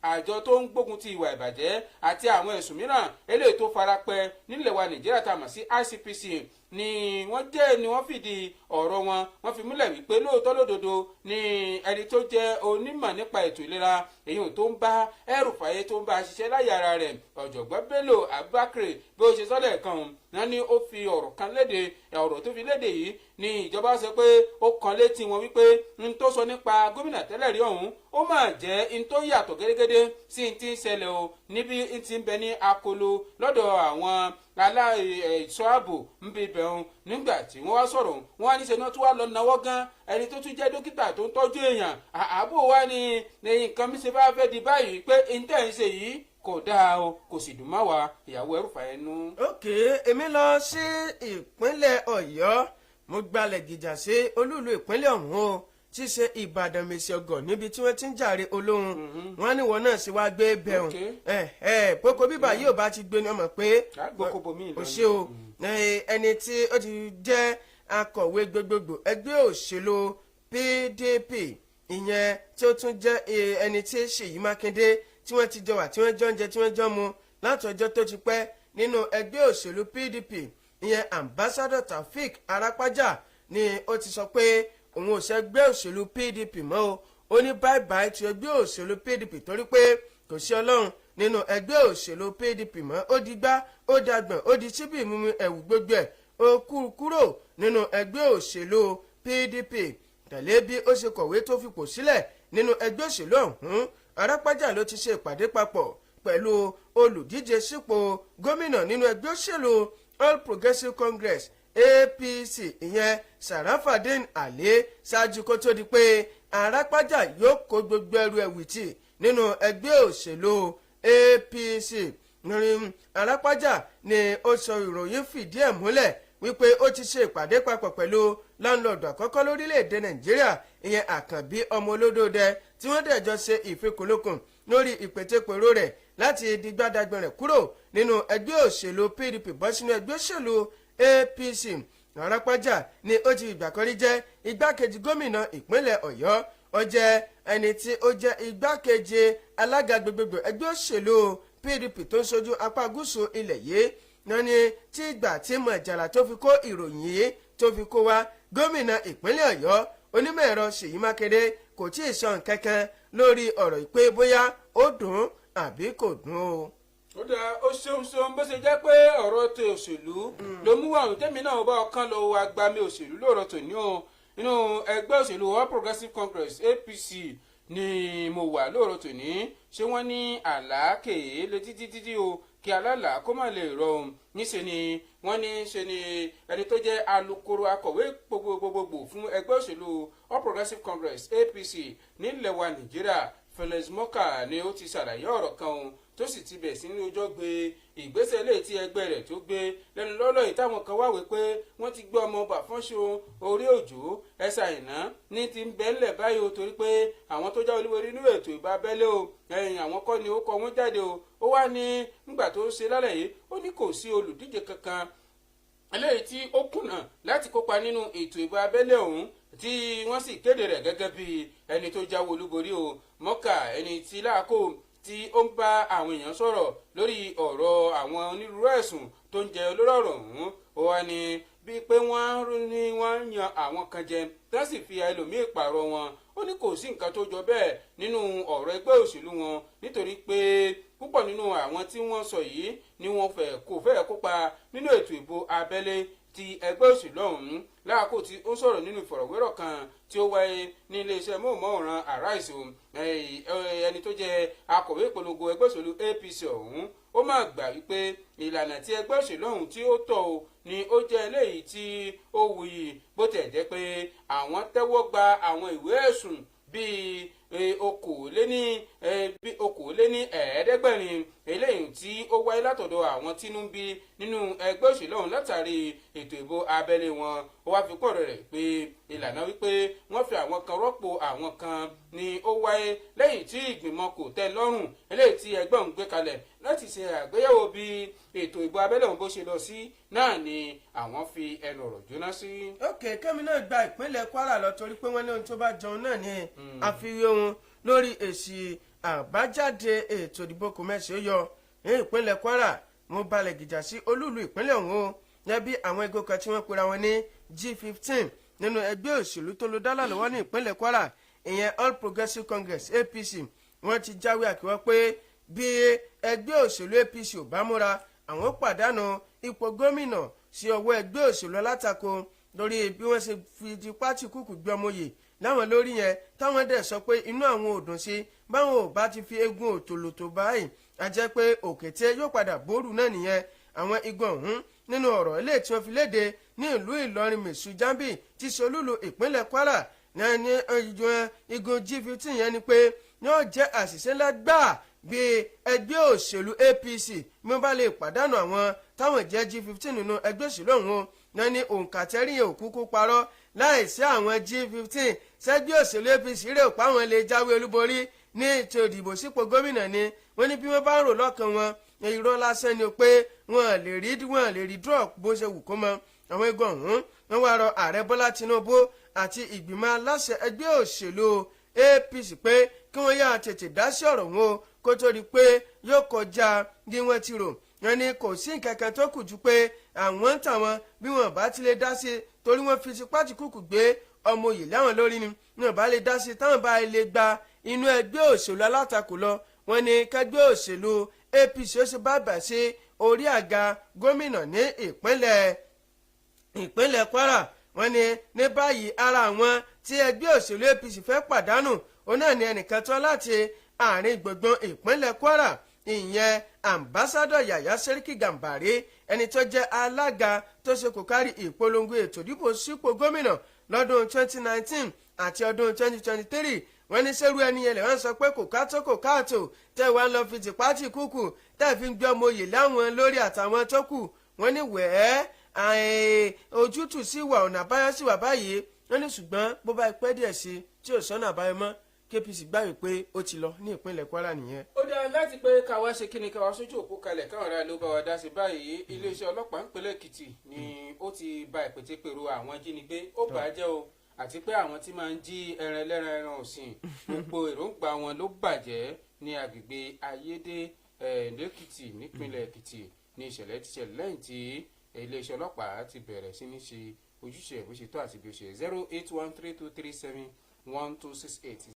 àjọ tó ń gbógun ti ìwà ìbàjẹ́ àti àwọn ẹ̀sùn mìíràn eléyìí tó farapẹ́ nílẹ̀ wa Nàìjíríà tá a mọ̀ sí ICPC ni wọ́n jẹ́ ni wọ́n fìdí ọ̀rọ̀ wọn, wọ́n fi múlẹ̀ wípé lóòótọ́ lódodo ni ẹni tó jẹ́ onímọ̀ nípa ètò ìlera, èyí tó ń bá El-Rufai tó ń bá ṣiṣẹ́ láyé ara rẹ̀, Ọ̀jọ̀gbọ́n Bello Abubakar, bí ó ṣe sọ́lẹ̀ kan náà ni ó fi ọ̀rọ̀ kan léde. Ọ̀rọ̀ tó fi léde yìí ni ìjọba sọ pé ó kan létí wọn wípé n tó sọ nípa gómìnà tẹ́lẹ̀ rí ọ̀hún, ó máa jẹ́ n tó yàtọ̀ gẹ́gẹ́dẹ́ sí n ti ń ṣẹlẹ̀ o, níbi n ti ń bẹ ní akolo lọ́dọ̀ àwọn aláìṣọ́ ààbò ń bí ibẹ̀ òun. Nígbà tí wọ́n wá sọ̀rọ̀, wọ́n á níṣe náà tún wá lọ náwó gan ẹni tó tún jẹ́ dókítà tó ń tọ́jú èèyàn. Ààbò wa ni nǹkan mi ṣe bá fẹ́ di báyìí pé n tẹ́ ń ṣe yìí kò dáa o, kò sì dùn má wa ìyàwó El-Rufai nú. Ok, èmi lọ sí ìpínlẹ̀ Ọ̀yọ́. Mo gbalẹ̀ gìjà sí olúùlú ìpínlẹ̀ ọ̀hún o, tí í ṣe Ìbàdàn, mèsì ọgọ̀ níbi tí wọ́n ti ń jàre olóhùn. Wọn ní wọn náà sì wá gbé bẹ̀rùn boko bíbà yóò bá ti gbé ní ọmọ pé o ṣe o. Ẹni tí ó ti jẹ́ akọ̀wé gbogbogbò ẹgbẹ́ òṣèlú PDP, ìyẹn tí ó tún jẹ́ ẹni tí Ṣèyí Mákindé, tí wọ́n ti jọ wà, tí wọ́n jọ ń jẹ, tí wọ́n jọ mu láti ọjọ́ tó ti pẹ́ nínú ẹgbẹ́ òṣèlú PDP, ìyẹn Ambassador Taofik Arapaja, ni ó ti sọ pé òun ò ṣẹgbẹ́ òṣèlú PDP mọ́ o. Ó ní bye bye ti ẹgbẹ́ òṣèlú PDP, torí pé kò sí Ọlọ́run nínú ẹgbẹ́ òṣèlú PDP mọ́. Ó di gbá, ó dàgbọ̀n, ó di síbì mímu ẹ̀wù, gbogbo ẹ̀, ó kúrò nínú ẹgbẹ́ òṣèlú PDP. Tẹ̀lé bí ó ṣe kọ̀wé tó fipò sílẹ̀ nínú ẹgbẹ́ òṣèlú ọ̀hún, Arápájà ló ti ṣe ìpàdé papọ̀ pẹ̀lú olùdíje sípò gómìnà nínú ẹgbẹ́ òṣèlú All Progressives Congress, APC, ìyẹn Sarafadeen Ali, ṣáájú kó tó di pé Arápájà yóò kó gbogbo ẹrù ẹ̀wìtì nínú ẹgbẹ́ òṣèlú APC. Ní Arápájà ni ó sọ, ìròyìn fìdí ẹ̀ múlẹ̀ wípé ó ti ṣe ìpàdé papọ̀ pẹ̀lú láńlọ́ọ̀dù àkọ́kọ́ lórílẹ̀‐èdè Nàìjíríà, ìyẹn Àkànbí ọmọ olódòdẹ, tí wọ́n dẹ̀ jọ ṣe ìfikùnlukùn lórí ìpètèpèrò rẹ̀ láti digbádàgbọ̀n rẹ̀ kúrò nínú ẹgbẹ́ òṣèlú PDP bọ́ sínú ẹgbẹ́ òṣèlú APC. Arápájà ni ó ti ìgbà kan rí jẹ́ igbákejì gómìnà ìpínlẹ̀ Ọ̀yọ́. Ó jẹ́ ẹni tí ó jẹ́ igbákejì alága gbogbogbò ẹgbẹ́ òṣèlú PDP tó ń ṣojú apá gúúsù ilẹ̀ yìí náà ni. Tí ìgbà tí Mọ̀jàlá tó fi kó ìròyìn yìí tó fi kó wa, gómìnà ìpínlẹ̀ Ọ̀yọ́, onímọ̀ ẹ̀rọ Ṣèyí Mákindé, kò tí ì sọ nǹkan kan lórí ọ̀rọ̀ ìpè bóyá ó dùn àbí kò dùn o. Ó dáa, ó ṣeun ṣeun. Bó ṣe jẹ́ pé ọ̀rọ̀ tó òṣèlú ló mú àwọn tẹ́mi náà bá ọkàn lọ agbami òṣèlú lóòrọ̀ tòní o. Inú ẹgbẹ́ òṣèlú All Progressives Congress, APC, Ni mo wà lóòrò tòní. Ṣé wọ́n ní àlàákè létí títí o kí alálàá kó má lè rọrùn? Níṣẹ́ ni wọ́n ní ṣe ni ẹni tó jẹ́ alukoro akọ̀wé gbogbogbò fún ẹgbẹ́ òṣèlú All Progressives Congress, APC, nílẹ̀ wa Nàìjíríà, Felix Morka, ni ó ti ṣàlàyé ọ̀rọ̀ kan o, tó sì ti bẹ̀ sí ní ọjọ́ gbé ìgbésẹ̀ lè tí ẹgbẹ́ rẹ̀ tó gbé lẹ́nu lọ́lọ́ yìí, táwọn kan wá wí pé wọ́n ti gbé ọmọ ọba fọ́nṣọ orí òjò ẹ̀sà ìná ní ti ń bẹ́ńlẹ̀ báyìí o, torí pé àwọn tó jáwé olúborí nínú ètò ìbò abẹ́lé o, ẹ̀yìn àwọn kọ́ ni ó kọ wọ́n jáde o. Ó wá ní nígbà tó ṣe lálẹ́ yìí, ó ní kò sí olùdíje kankan eléyìí tí ó kùnà láti kópa nínú ètò ìbò abẹ́lé ọ̀hún tí wọ́n sì kéde rẹ̀ gẹ́gẹ́ bí ẹni tó jáwé olúborí o. Morka, ẹni tí láàkó tí ó ń bá àwọn èèyàn sọ̀rọ̀ lórí ọ̀rọ̀ àwọn onírúurú ẹ̀sùn tó ń jẹ olórí ọ̀rọ̀ ọ̀hún, ó wá ní bíi pé wọ́n ní wọ́n yan àwọn kan jẹ tí wọ́n sì fi ẹlòmíì pààrọ̀ wọn. Ó ní kò sí nǹkan tó jọ bẹ́ẹ̀ nínú ọ̀rọ̀ ẹgbẹ́ òṣèlú wọn, nítorí pé púpọ̀ nínú àwọn tí wọ́n sọ yìí ni wọ́n fẹ́ kò fẹ́ kópa nínú ètò ìbò abẹ́lé ti ẹgbẹ́ òṣèlú ọ̀hún. Láàkó tí ó ń sọ̀rọ̀ nínú ìfọ̀rọ̀wérọ̀ kan tí ó wáyé ní iléeṣẹ́ móhùnmáwòrán Arise, ẹni tó jẹ́ akọ̀wé ìpolongo ẹgbẹ́ òṣèlú APC ọ̀hún, ó máa gbà wípé ìlànà tí ẹgbẹ́ òṣèlú ọ̀hún tí ó tọ̀ o ni ó jẹ́ eléyìí tí ó wuyì, bó tẹ̀ jẹ́ pé àwọn tẹ́wọ́ gba àwọn ìwé ẹ̀sùn bíi 580 eléyìí tí ó wáyé látọ̀dọ̀ àwọn tínú bí nínú ẹgbẹ́ òṣèlú ọ̀hún látàrí ètò ìbò abẹ́lé wọn. Ó wá fi kọ́ ọ̀rọ̀ rẹ̀ pé ìlànà wípé wọ́n fi àwọn kan rọ́pò àwọn kan ni ó wáyé lẹ́yìn tí ìgbìmọ̀ kò tẹ́ lọ́rùn eléyìí tí ẹgbẹ́ ọ̀hún gbé kalẹ̀ láti ṣe àgbéyẹ̀wò bí ètò ìbò abẹ́lé ọ̀hún bó ṣe lọ sí náà ni àwọn fi ẹnu ọ̀rọ̀ jóná sí. Ok, kẹ́mi náà gba ìpínlẹ̀ Kwara lọ, torí pé wọ́n ní ohun tó bá jọun náà ni àfiwé wọn lórí èsì àbájáde ètò ìdìbò kòmẹ́sì ó yọ ní ìpínlẹ̀ Kwara. Mo balẹ̀ gìjà sí olúùlú ìpínlẹ̀ ọ̀hún o, lẹ́bí àwọn ẹgbẹ́ kan tí wọ́n pera wọn ní G15 nínú ẹgbẹ́ òṣèlú tó ló dálà lọ́wọ́ ní ìpínlẹ̀ Kwara, ìyẹn All Progressives Congress, APC, wọ́n ti jáwé àkíwọ́ pé bí ẹgbẹ́ òṣèlú APC ò bá múra, àwọn pàdánù ipò gómìnà sí ọwọ́ ẹgbẹ́ òṣèlú alátakò, lórí bí wọ́n ṣe fi di pátì kúkú gbé ọmọye láwọn lórí yẹn, táwọn dẹ̀ sọ pé inú àwọn ò dùn sí. Báwọn ò bá ti fi eégún òtòlótò báyìí, a jẹ́ pé òkété yóò padà bóòrù náà nìyẹn. Àwọn igun ọ̀hún, nínú ọ̀rọ̀ ilé tí wọ́n fi léde ní ìlú Ìlọrin, Mẹ̀sù Jambi ti ṣolúlu ìpínlẹ̀ Kwara ní igun G15 yẹn ni pé yóò jẹ́ àṣìṣe ńlá gbáà bí ẹgbẹ́ òṣèlú APC bí wọ́n bá lè pàdánù àwọn táwọn jẹ́ G15 nínú ẹgbẹ́ òṣèlú ọ̀hún. Náà ní òǹkà tẹ́rìyàn òkúkú parọ́, láìsí àwọn G15, sẹ́gbẹ́ òṣèlú APC rè pa àwọn lè jáwé olúborí ní ètò ìdìbò sípò gómìnà ni? Wọ́n ní bí wọ́n bá ń rò lọ́kàn wọn, irọ́ lásán ni pé wọ́n lè rí drop bó ṣe wù kó mọ. Àwọn igun ọ̀hún, wọ́n wá rọ Ààrẹ Bọ́lá Tinubu àti ìgbìmọ̀ aláṣẹ ẹgbẹ́ òṣèlú APC pé kí wọ́n yá tètè dá sí ọ̀rọ̀ wọn o, kó tó di pé yóò kọjá bí wọ́n ti rò. Wọ́n ní kò sí nǹkan kan tó kù ju pé àwọn ń tàwọn bí wọ́n bá ti lè dá sí, torí wọ́n fi tipátìkúkù gbé ọmọ òye láwọn lórí ni. Wọ́n bá lè dá sí, táwọn bá lè gba inú ẹgbẹ́ òṣèlú alátakò lọ, wọ́n ní kẹgbẹ́ òṣèlú APC ó ṣe bá bà sí orí àga gómìnà ní ìpínlẹ̀ Kwara. Wọ́n ní ní báyìí, ara àwọn tí ẹgbẹ́ òṣèlú APC fẹ́ pàdánù òun náà ní ẹnìkan tó láti àárín gbùngbùn ìpínlẹ̀ Kwara, ìyẹn Ambassador Yàyà Sẹ́ríkì Gàmbàrí, ẹni tó jẹ́ alága tó ṣe kò kárí ìpolongo ètò ìdìbò sípò gómìnà lọ́dún 2019 àti ọdún 2023. Wọ́n ní sẹ́rú ẹni yẹn lè wọ́n sọ pé kò káàtó kò káàtó tẹ́ wàá lọ fi tìpátì kúkù tẹ́ fi ń gbé ọmọ òye láwọn lórí àtàwọn tó kù. Wọ́n ní wẹ́ẹ́, ojútùú sí wà, ọ̀nà àbáyọ sí wà báyìí. Wọ́n ní ṣùgbọ́n bó bá pẹ́ díẹ̀ sí tí ò sọ́nà àbáyọ mọ́, KPC gbà wípé ó ti lọ ní ìpínlẹ̀ Kwara nìyẹn. Ó dáa láti pé káwa ṣe kí ni, káwa sójú òpó kalẹ̀ káwọn ará ló bá wa dá sí báyìí. Iléeṣẹ́ ọlọ́pàá ìpínlẹ̀ Èkìtì ni ó ti ba ìpètèpèrò àwọn ajínigbé ó bà á jẹ́ o, àti pé àwọn tí máa ń jí ẹran ẹlẹ́ran, ẹran ọ̀sìn, gbogbo èròǹgbà wọn ló bàjẹ́ ní agbègbè Ayédè lẹ́kìtì, nípínlẹ̀ Èkìtì ní ìṣẹ̀lẹ̀ ti ṣẹlẹ̀ lẹ́yìn tí iléeṣẹ́ ọlọ́pàá ti bẹ̀rẹ̀ sí ní ṣe ojúṣe bó ṣe tó àti bí ó ṣe. 08132371268.